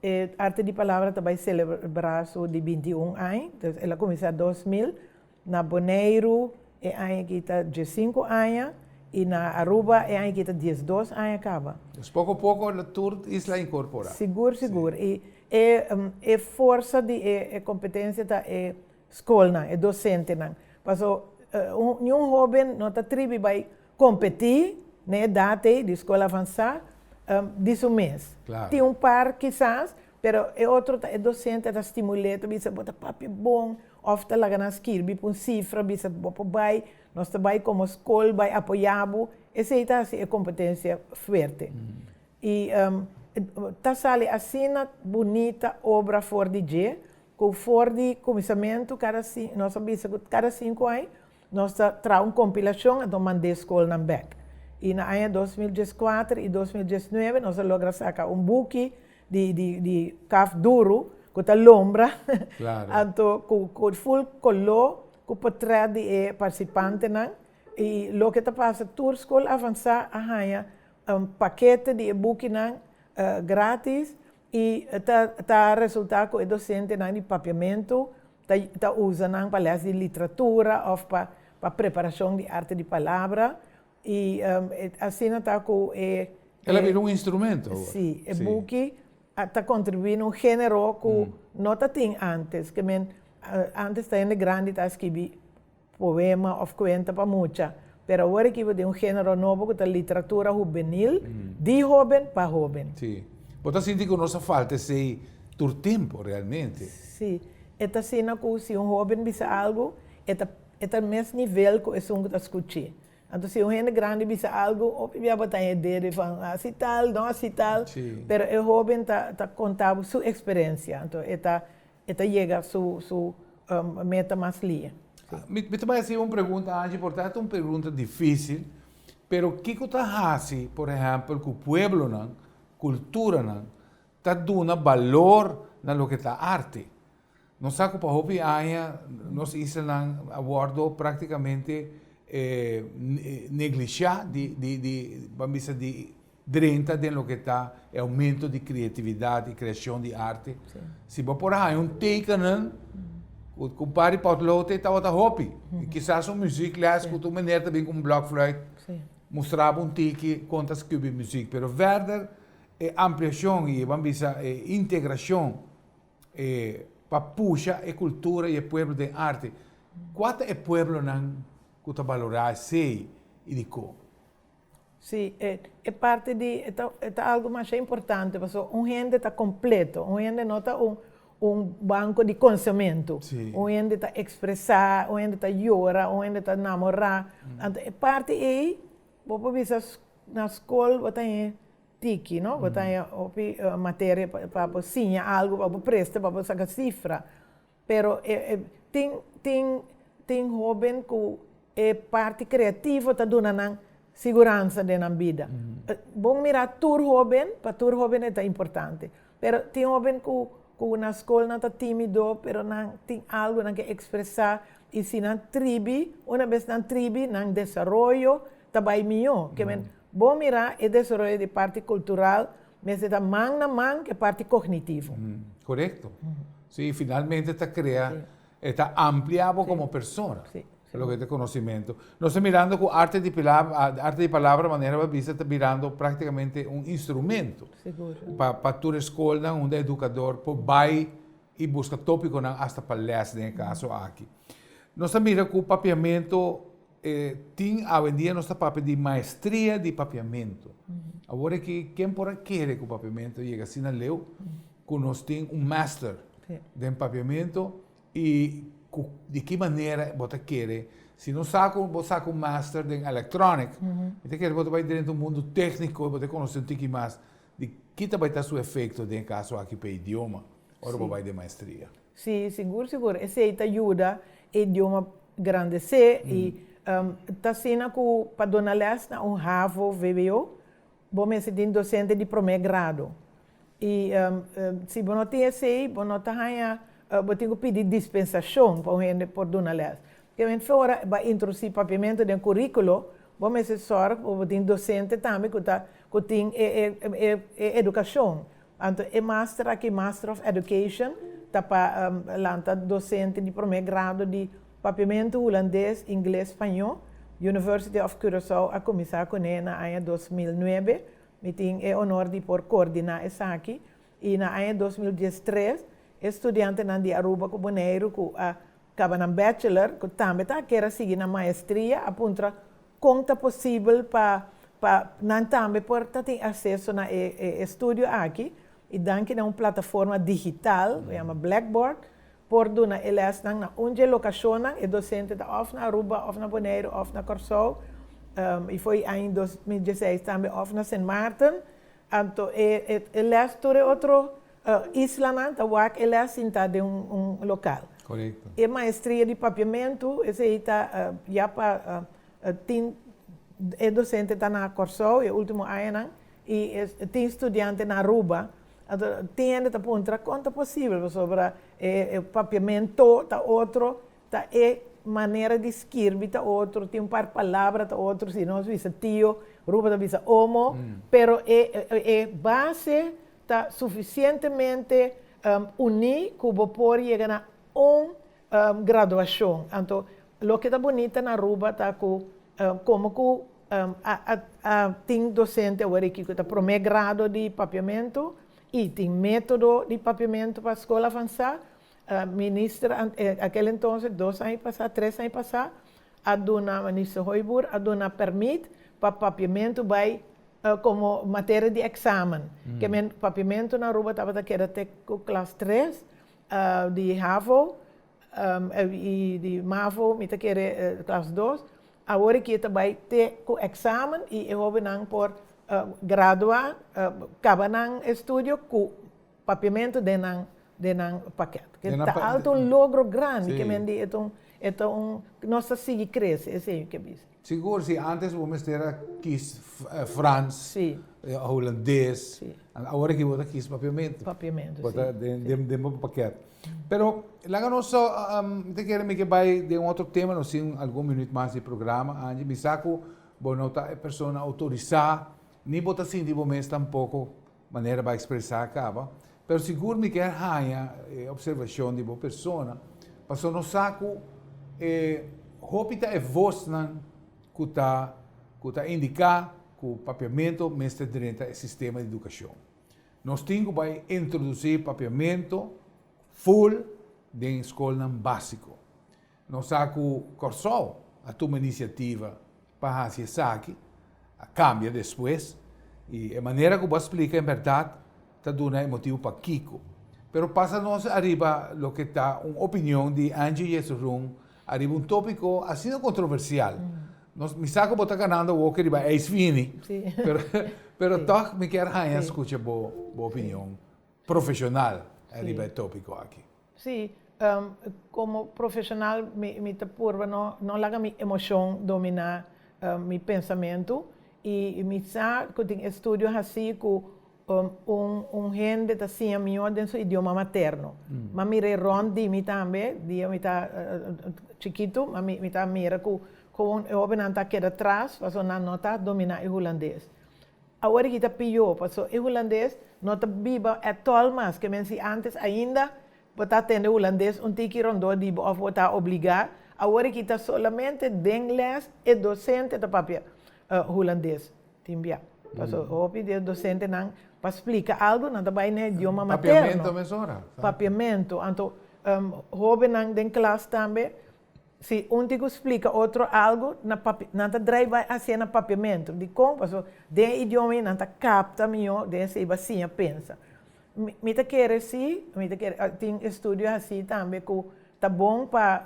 e arte di palabra ta bai selebrá su di 21 aña, dus el a kuminsá 2000. Na Boneiru e aña aki ta 15 aña i na Aruba e aña aki ta 12 aña kaba. Dus poko poko tur isla inkorporá. Sigur, sigur. I e e forsa di e e kompetensia ta e skolnan, e dosentenan. Paso niun hóben no ta tribi bai kompetí na e edat ei di skol avansá di su mes. Tin un par kisas, pero e otro ta e dosente ta stimul'é, ta bisa bo ta papia bon, Of ta laga nan skirbi pa un sifra, bisa bo por bai, nos ta bai komo skol bai apoyá bo, esei ta hasi e kompetensia fuerte. I ta sali asina bunita obra for di dje, ku for di kuminsamentu kada nos a bisa ku kada sinku aña nos ta traha un kompilashon anto mand'é skolnan bèk. I na aña 2014 i 2019 nos a logra saka un buki di di di kaf duru ku ta lombra anto ku ku ful koló ku potrèt di e partisipantenan i loke ta pasa tur skol avansá a haña un pakete di e bukinan gratis i ta ta resultá ku e dosentenan di papiamentu ta ta usa nan pa lès di literatura òf pa pa preparashon di arte di palabra I asina ta ku e. El a bira un instrumento awor. Sí, e buki ta kontribuí na un género ku no ta tin ántes. Ke men, ántes ta hende grandi ta skibi poema òf kuenta pa mucha. Pero awor aki bo tin un género nobo ku ta literatura hubenil, di hóben pa hóben. Sí. Bo ta sinti ku nos a falta esei tur tempu realmente. Sí. E ta asina ku si un hóben bisa algu, e ta E ta mes nivel ku esun ku ta skuch'é. Anto si un hende grandi bisa algu, hopi bia bo ta haña dede van hasi tal, no hasi tal. Pero e hóben ta ta konta bo su eksperensia. Anto e ta e ta yega su su meta mas lie. Mi mi ta bai hasi un pregunta Angie, por ta un pregunta difísil, pero kiko ta hasi, por ehèmpel, ku pueblonan, kulturanan ta duna balor na loke ta arte? Nos sa ku pa hopi aña nos islanan a wòrdu práktikamente neglishá di di di ban bisa di drenta den loke ta e oumento di kreatividat i kreashon di arte. Si bo por a haña un tekenen ku ku un par di potlood ei tabata hopi. I kisas un muzieklès ku tur meneer ta bin ku un blòkfluit mustra bo un tiki kon ta skibi muzik. Pero verder e ampliashon i ban bisa e integrashon E pa pusha e kultura i e pueblo den arte. Kua ta e pueblonan ku ta balorá esei i dikon? Sí, e e parti di e ta e ta algu masha importante pasobra un hende ta kompleto, un hende no ta un un banko di konsementu. Un hende ta ekspresá, un hende ta yora, un hende ta namorá. Anto e parti ei bo por bisa na skol bo ta haña Tiki, no? Bo ta haña hopi materia pa bo siña algu, pa bo presta, pa bo saka sifra. Pero tin tin tin hóben ku e parti kreativo ta duna nan siguransa den nan bida. Bon mirá tur hóben, pa tur hóben e ta importante. Pero tin hóben ku ku na skol nan ta tímido, pero nan tin algu nan ke ekspresá i si nan tribi, una bes nan tribi, nan desaroyo ta bai mihó. Ke men Bon mirá, e desaroyo di parti kultural mester ta man na man ku e parti kognitivo. Korekto. Sí, finalmente ta krea, e ta amplia bo komo persona. Loke ta konosimentu. Nos ta mirando ku arte di pilabra, arte di palabra manera bo a bisa ta birando praktikamente un instrumento. Pa pa tur e skolnan unda edukador por bai i buska topikonan asta pa lès den e kaso aki. Nos ta mira ku papiamentu E tin awendia nos ta papia di maestria di papiamentu. Awor aki ken por a kere ku papiamentu yega asina leu ku nos tin un master den papiamentu i Ku di ki manera bo ta kere, si no sa ku bo sa ku master den electronic, mi ta kere bo ta bai drenta un mundu tekniko i bo ta konosé un tiki mas di ki ta bai ta su efekto den e kaso aki pa e idioma ora bo bai den maestria. Sí, sigur sigur. Esei ta yuda e idioma grandesé i ta asina ku pa duna lès na un havo, vwo, bo mester tin dosente di promé grado. I si bo no tin esei, bo no ta haña, bo tin ku pidi dispensashon pa un hende por duna lès. Kementi fe ora bo a introdusí papiamentu den kuríkulo, bo mester sòrg pa bo tin dosente tambe ku ta ku tin e e edukashon. Anto e master aki, Master of Education, ta pa lanta dosente di promé grado di papiamentu, hulandes, ingles, spañó. University of Curaçao a kuminsá kuné na aña 2009. Mi tin e honor di por coordina esaki y na aña 2013 e studiantenan di Aruba cu Boneiru cu a caba nan bachelor cu tambe ta kier a sigui nan maestria a puntra con ta posibel pa pa nan tambe por ta tin acceso na e e estudio aki y danki na un plataforma digital cu yama Blackboard por duna e lèsnan na un dje lokashonnan, e dosente ta òf na Aruba òf na Boneiru òf na Kòrsou, i fo'i aña 2016 tambe òf na Sint Maarten. Anto e e lès tur e otro islanan ta wak e lès sintá den un lokal. Korekto. E maestria di papiamentu esei ta ya pa tin e dosente ta na Kòrsou e último añanan i tin studiante na Aruba. Anto tin hende ta puntra kon ta posibel pasobra e papiamento ta otro, ta e manera di skirbi ta otro, tin un par palabra ta otro, si nos bisa tio, Ruba ta bisa omo, pero e e base ta sufisientemente uní ku bo por yega na un graduashon. Anto loke ta bunita na Aruba ta ku komo ku a tin dosente awor aki ku ta promé grado di papiamentu i tin método di papiamentu pa skol avansá, minister akel entonces dos aña pasá, tres aña pasá a duna, minister Hooyboer a duna pèrmit pa papiamentu bai komo materia di èksamen. Ke men papiamentu na Aruba tabata keda te ku klas tres di havo i di mavo mi ta kere klas dos, awor aki e ta bai te ku eksamen i e hobennan por gradua, kaba nan estudio ku papiamentu den nan den nan paket. Ke ta alto un logro grandi ke men di e ta un e ta un nos ta sigui krese esei mi ke bisa. Sigur si antes bo mester a kis Frans, Hulandes, awor aki bo ta kis Papiamentu. Papiamentu, si. Bo ta den bo paket. Pero laga nos, mi ta kere mi ke bai den un otro tema, nos tin algun minuut mas di programa, Angie. Mi sa ku bo no ta e persona outorisá, ni bo ta sinti bo mes tampoko manera bo a ekspresá kaba, pero sigur mi kier haña e observashon di bo persona, pasobra nos sa ku e hopi ta e vosnan ku ta ku ta indiká ku papiamentu mester drenta e sistema di edukashon. Nos tin ku bai introdusí papiamentu ful den skolnan básiko. Nos sa ku Kòrsou a tuma inisiativa pa hasi esaki, a kambia despues, i e manera ku bo a splika en bèrdat ta duna e motibu pakiko. Pero pasa nos ariba loke ta un opinion di Angie Jesurun ariba un tópiko asina kontroversial. Nos, mi sa ku bo ta ganando awor ku riba ijs fini, pero pero tòg mi kier haña skucha bo bo opinion profeshonal ariba e tópiko aki. Sí, komo profeshonal mi mi ta purba no no laga mi emoshon dominá mi pensamentu i mi sa ku tin estudio hasí ku un un hende ta siña mihó den su idioma materno. M'a mir'é rònt di mi tambe dia mi ta chikitu m'a mi ta mira ku kon e hóbennan ta keda tras pasobra nan no ta dominá e hulandes. Awor aki ta pió, paso e hulandes no ta biba ètòl mas, ke men si ántes ainda bo ta tende hulandes un tiki rondó di bo òf bo ta obligá, awor aki ta solamente den lès e dosente ta papia hulandes tin bia. Paso hopi di e dosentenan pa splika algu nan ta bai na e idioma materno. Papiamentu mesora. Papiamentu. Anto hóbennan den klas tambe Si un tin ku splika otro algu, na papi, nan ta drai bai hasié na papiamentu. Dikon? Pasobra den e idioma ei nan ta kapta mihó, den esei bo a siña pensa. Mi, mi ta kere si, mi ta kere, tin estudio hasí tambe ku Ta bon pa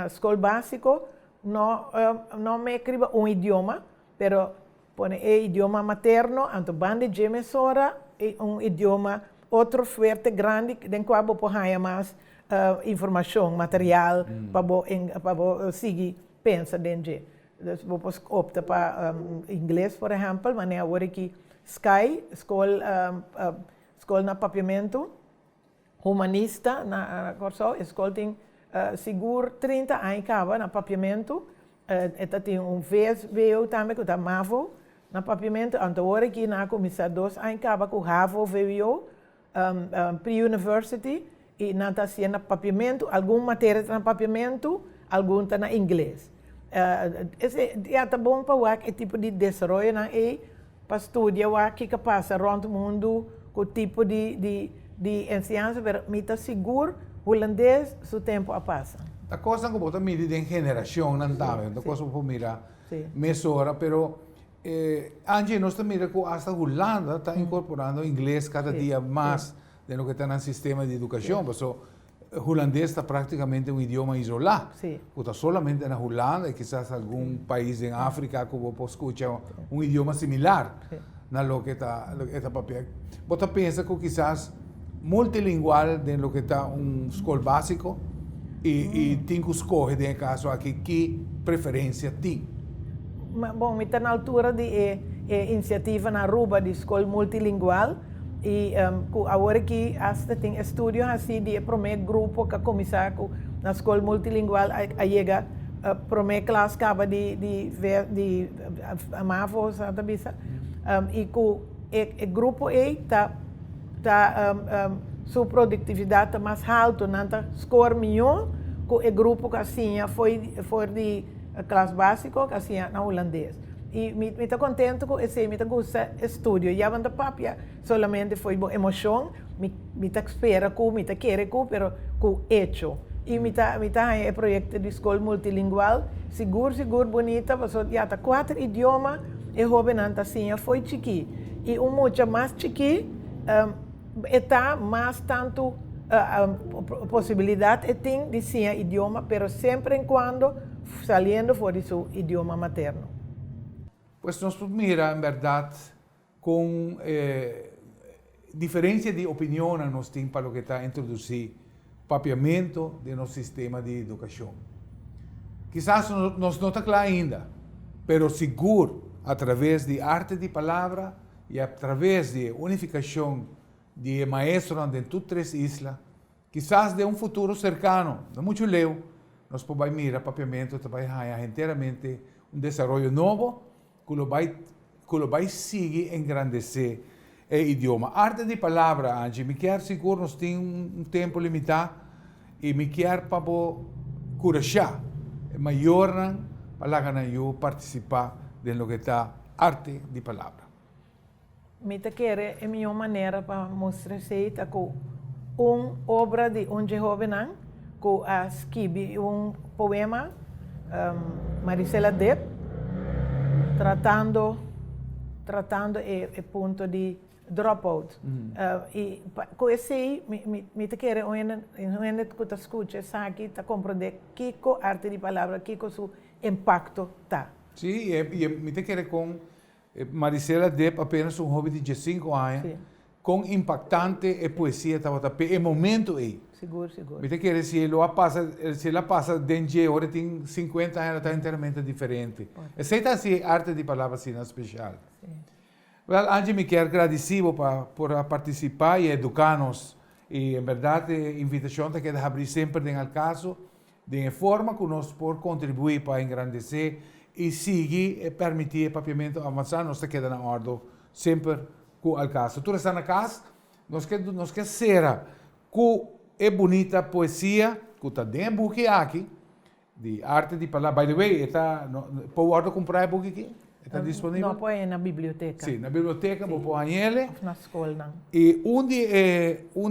skol básiko no no mek riba un idioma, pero pone e idioma materno, anto banda dje mesora e un idioma otro fuerte grandi den kua bo por haña mas informashon, material pa bo pa bo sigui pensa den dje. Dus bo por opta pa ingles por ehèmpel, manera awor aki Sky, skol skol na Papiamentu. Humanista na Kòrsou. E skol tin sigur 30 aña kaba na Papiamentu. E ta tin un VSBO tambe ku ta mavo na Papiamentu. Anto awor aki nan a kuminsá 2 aña kaba ku havo VWO, pre-university, i nan ta hasié na Papiamentu. Algun materia ta na Papiamentu, algun ta na ingles. Esei ya ta bon pa wak e tipo di desaroyonan ei, pa studia wak kiko a pasa rònt mundu ku tipo di enseñansa, pero mi ta sigur hulandes su tempu a pasa. Ta kosnan ku bo ta midi den generashonnan tambe, ta kos ku bo por mira mesora, pero Angie, nos ta mira ku asta Hulanda ta inkorporando ingles kada dia mas den loke ta nan sistema di edukashon, paso hulandes ta práktikamente un idioma isolá, ku ta solamente na Hulanda i kisas algun pais den Afrika ku bo por skucha un idioma similar na loke ta e ta papia. Bo ta pensa ku kisas multilingual den loke ta un skol básiko i tin ku skohe den e kaso aki ki preferensia tin? Bon, mi ta na altura di e inisiativa na Aruba di skol multilingual i ku awor aki asta tin estudio hasi di e promé grupo ku a kuminsá ku na skol multilingual a yega promé klas kaba di mavo sa ta bisa i ku e grupo ei ta su produktividat ta mas haltu, nan ta skor mihó ku e grupo ku a siña for di klas básiko ku a siña na hulandes. I mi ta kontentu ku esei, mi ta gusta e studio. Ya bo no ta papia solamente for bo emoshon, mi ta spera ku, mi ta kere ku, pero ku echo. I mi ta haña e proyekto di skol multilingual sigur sigur bunita, pasobra ya ta kuater idioma e hóbennan ta siña fo'i chikí. I un mucha mas chikí e ta mas tantu posibilidat e tin di siña idioma, pero semper en kuando saliendo for di su idioma materno. Pues nos por mira en bèrdat kon diferensia di opinionnan nos tin pa loke ta introdusí papiamentu den nos sistema di edukashon. Kisas nos no ta kla ainda, pero sigur a traves di Arte di Palabra i a traves di e unifikashon di e maestronan den tur tres isla, kisas den un futuro serkano, no muchu leu, nos por bai mira papiamentu ta bai haña henteramente un desaroyo nobo ku lo bai sigui engrandesé e idioma. Arte di Palabra, Angie, mi kier sigur, nos tin un tempu limitá i mi kier pa bo kurashá e mayornan pa laga nan yu partisipá den loke ta Arte di Palabra. Mi ta kere e mihó manera pa mustra esei ta ku un obra di un dje hóbennan ku a skibi un poema, Marisela Dip, tratando e punto di dropout. I ku esei mi ta kere un hende ku ta skucha esaki ta komprondé kiko Arte di Palabra, kiko su impakto ta. Sí, i mi ta kere kon Marisela Dip, apenas un hóben di 15 aña, kon impaktante e poesia tabata pa e momento ei. Sigur, sigur. Mi ta kere si lo a pasa, si el a pasa den dje, ora tin 50 aña, ta enteramente diferente. Esei ta hasi Arte di Palabra asina spesial. Well, Angie, mi kier gradisí bo pa por a partisipá i eduká nos. I en bèrdat e invitashon ta keda habrí semper den Al Caso, den forma ku nos por kontribuí pa engrandesé i sigui permití e papiamentu avansá, nos ta keda na òrdu semper ku Al Caso. Tur esnan na kas, nos ke sera ku e bunita poesia ku ta den e buki aki, di Arte di Palabra. By the way, ta, no, por wòrdu kumpra e buki aki? Ta disponibel? No, por na biblioteka. Sí, na biblioteka, bo por hañ'é. Òf na skolnan. I un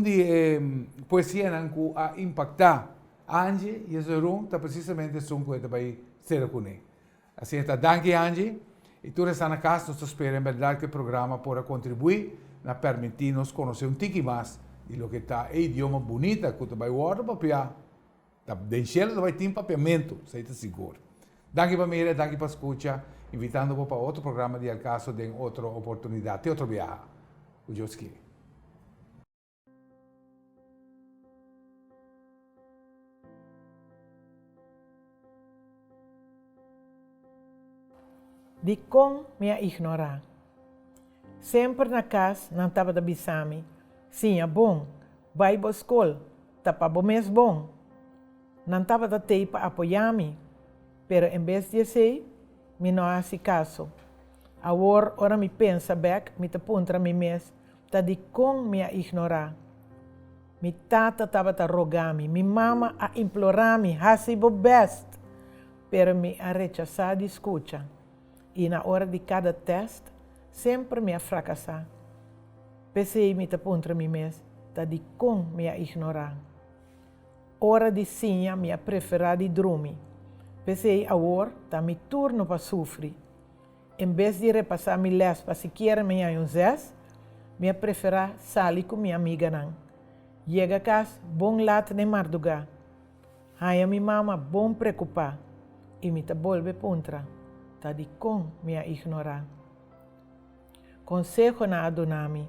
di e poesianan ku a impaktá Angie Jesurun ta presisamente esun ku e ta bai sera kuné. Asina ta, danki, Angie. I tur esnan na kas, nos ta spera en bèrdat ku e programa por a kontribuí na permití nos konosé un tiki mas di loke ta e idioma bunita ku ta bai wòrdu papiá. Ta den shelu ta bai tin papiamentu, esei ta sigur. Danki pa mira, danki pa skucha, invitando bo pa otro programa di Al Caso den otro oportunidat, te otro biaha, ku Dios kere. Dikon mi a ignorá? Semper na kas nan tabata bisa mi, Siña bon, bai bo skol, ta pa bo mes bon. Nan tabata tei pa apoyá mi, pero en bes di esei, mi no a hasi kaso. Awor, ora mi pensa bèk, mi ta puntra mi mes, Ta dikon mi a ignorá? Mi tata tabata rogá mi, mi mama a implorá mi, Hasi bo bèst! Pero mi a rechasá di skucha. I na ora di kada tèst, semper mi a frakasá. P'esei mi ta puntra mi mes, Ta dikon mi a ignorá? Ora di siña mi a preferá di drumi. P'esei awor ta mi turno pa sufri. En bes di repasá mi lès pa sikiera mi haña un zes, mi a preferá sali ku mi amiganan. Yega kas bon lat den mardugá. Haña mi mama bon preokupá i mi ta bolbe puntra, Ta dikon mi a ignorá? Konsehonan a duna mi,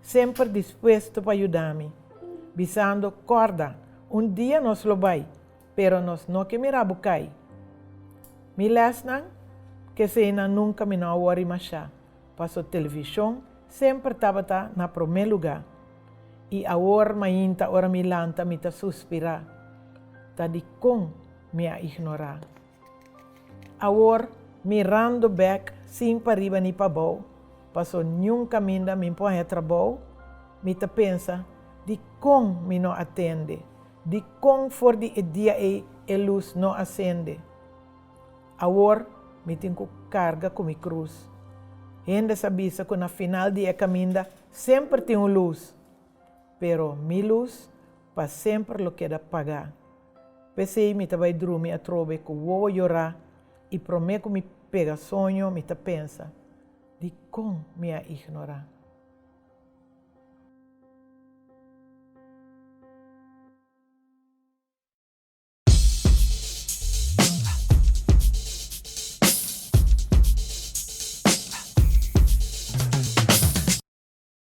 semper dispuesto pa yuda mi, bisando, Kòrda, un dia nos lo bai, pero nos no ke mira bo kai. Mi lèsnan, keseinan nunka mi no a wòri mashá, paso televishon semper tabata na promé lugá. I awor mainta ora mi lanta mi ta suspirá, ta dikon mi a ignorá? Awor, mirando bèk sin pariba ni pabou, paso niun kaminda mi por haña trabou, mi ta pensa, Dikon mi no a tende? Dikon for di e dia ei e lus no a sende? Awor mi tin ku karga ku mi krus. Hende sa bisa ku na final di e kaminda semper tin un lus, pero mi lus pa semper lo keda pagá. P'esei mi ta bai drumi atrobe ku wowo yorá i promé ku mi pega soño mi ta pensa, Dikon mi a ignorá?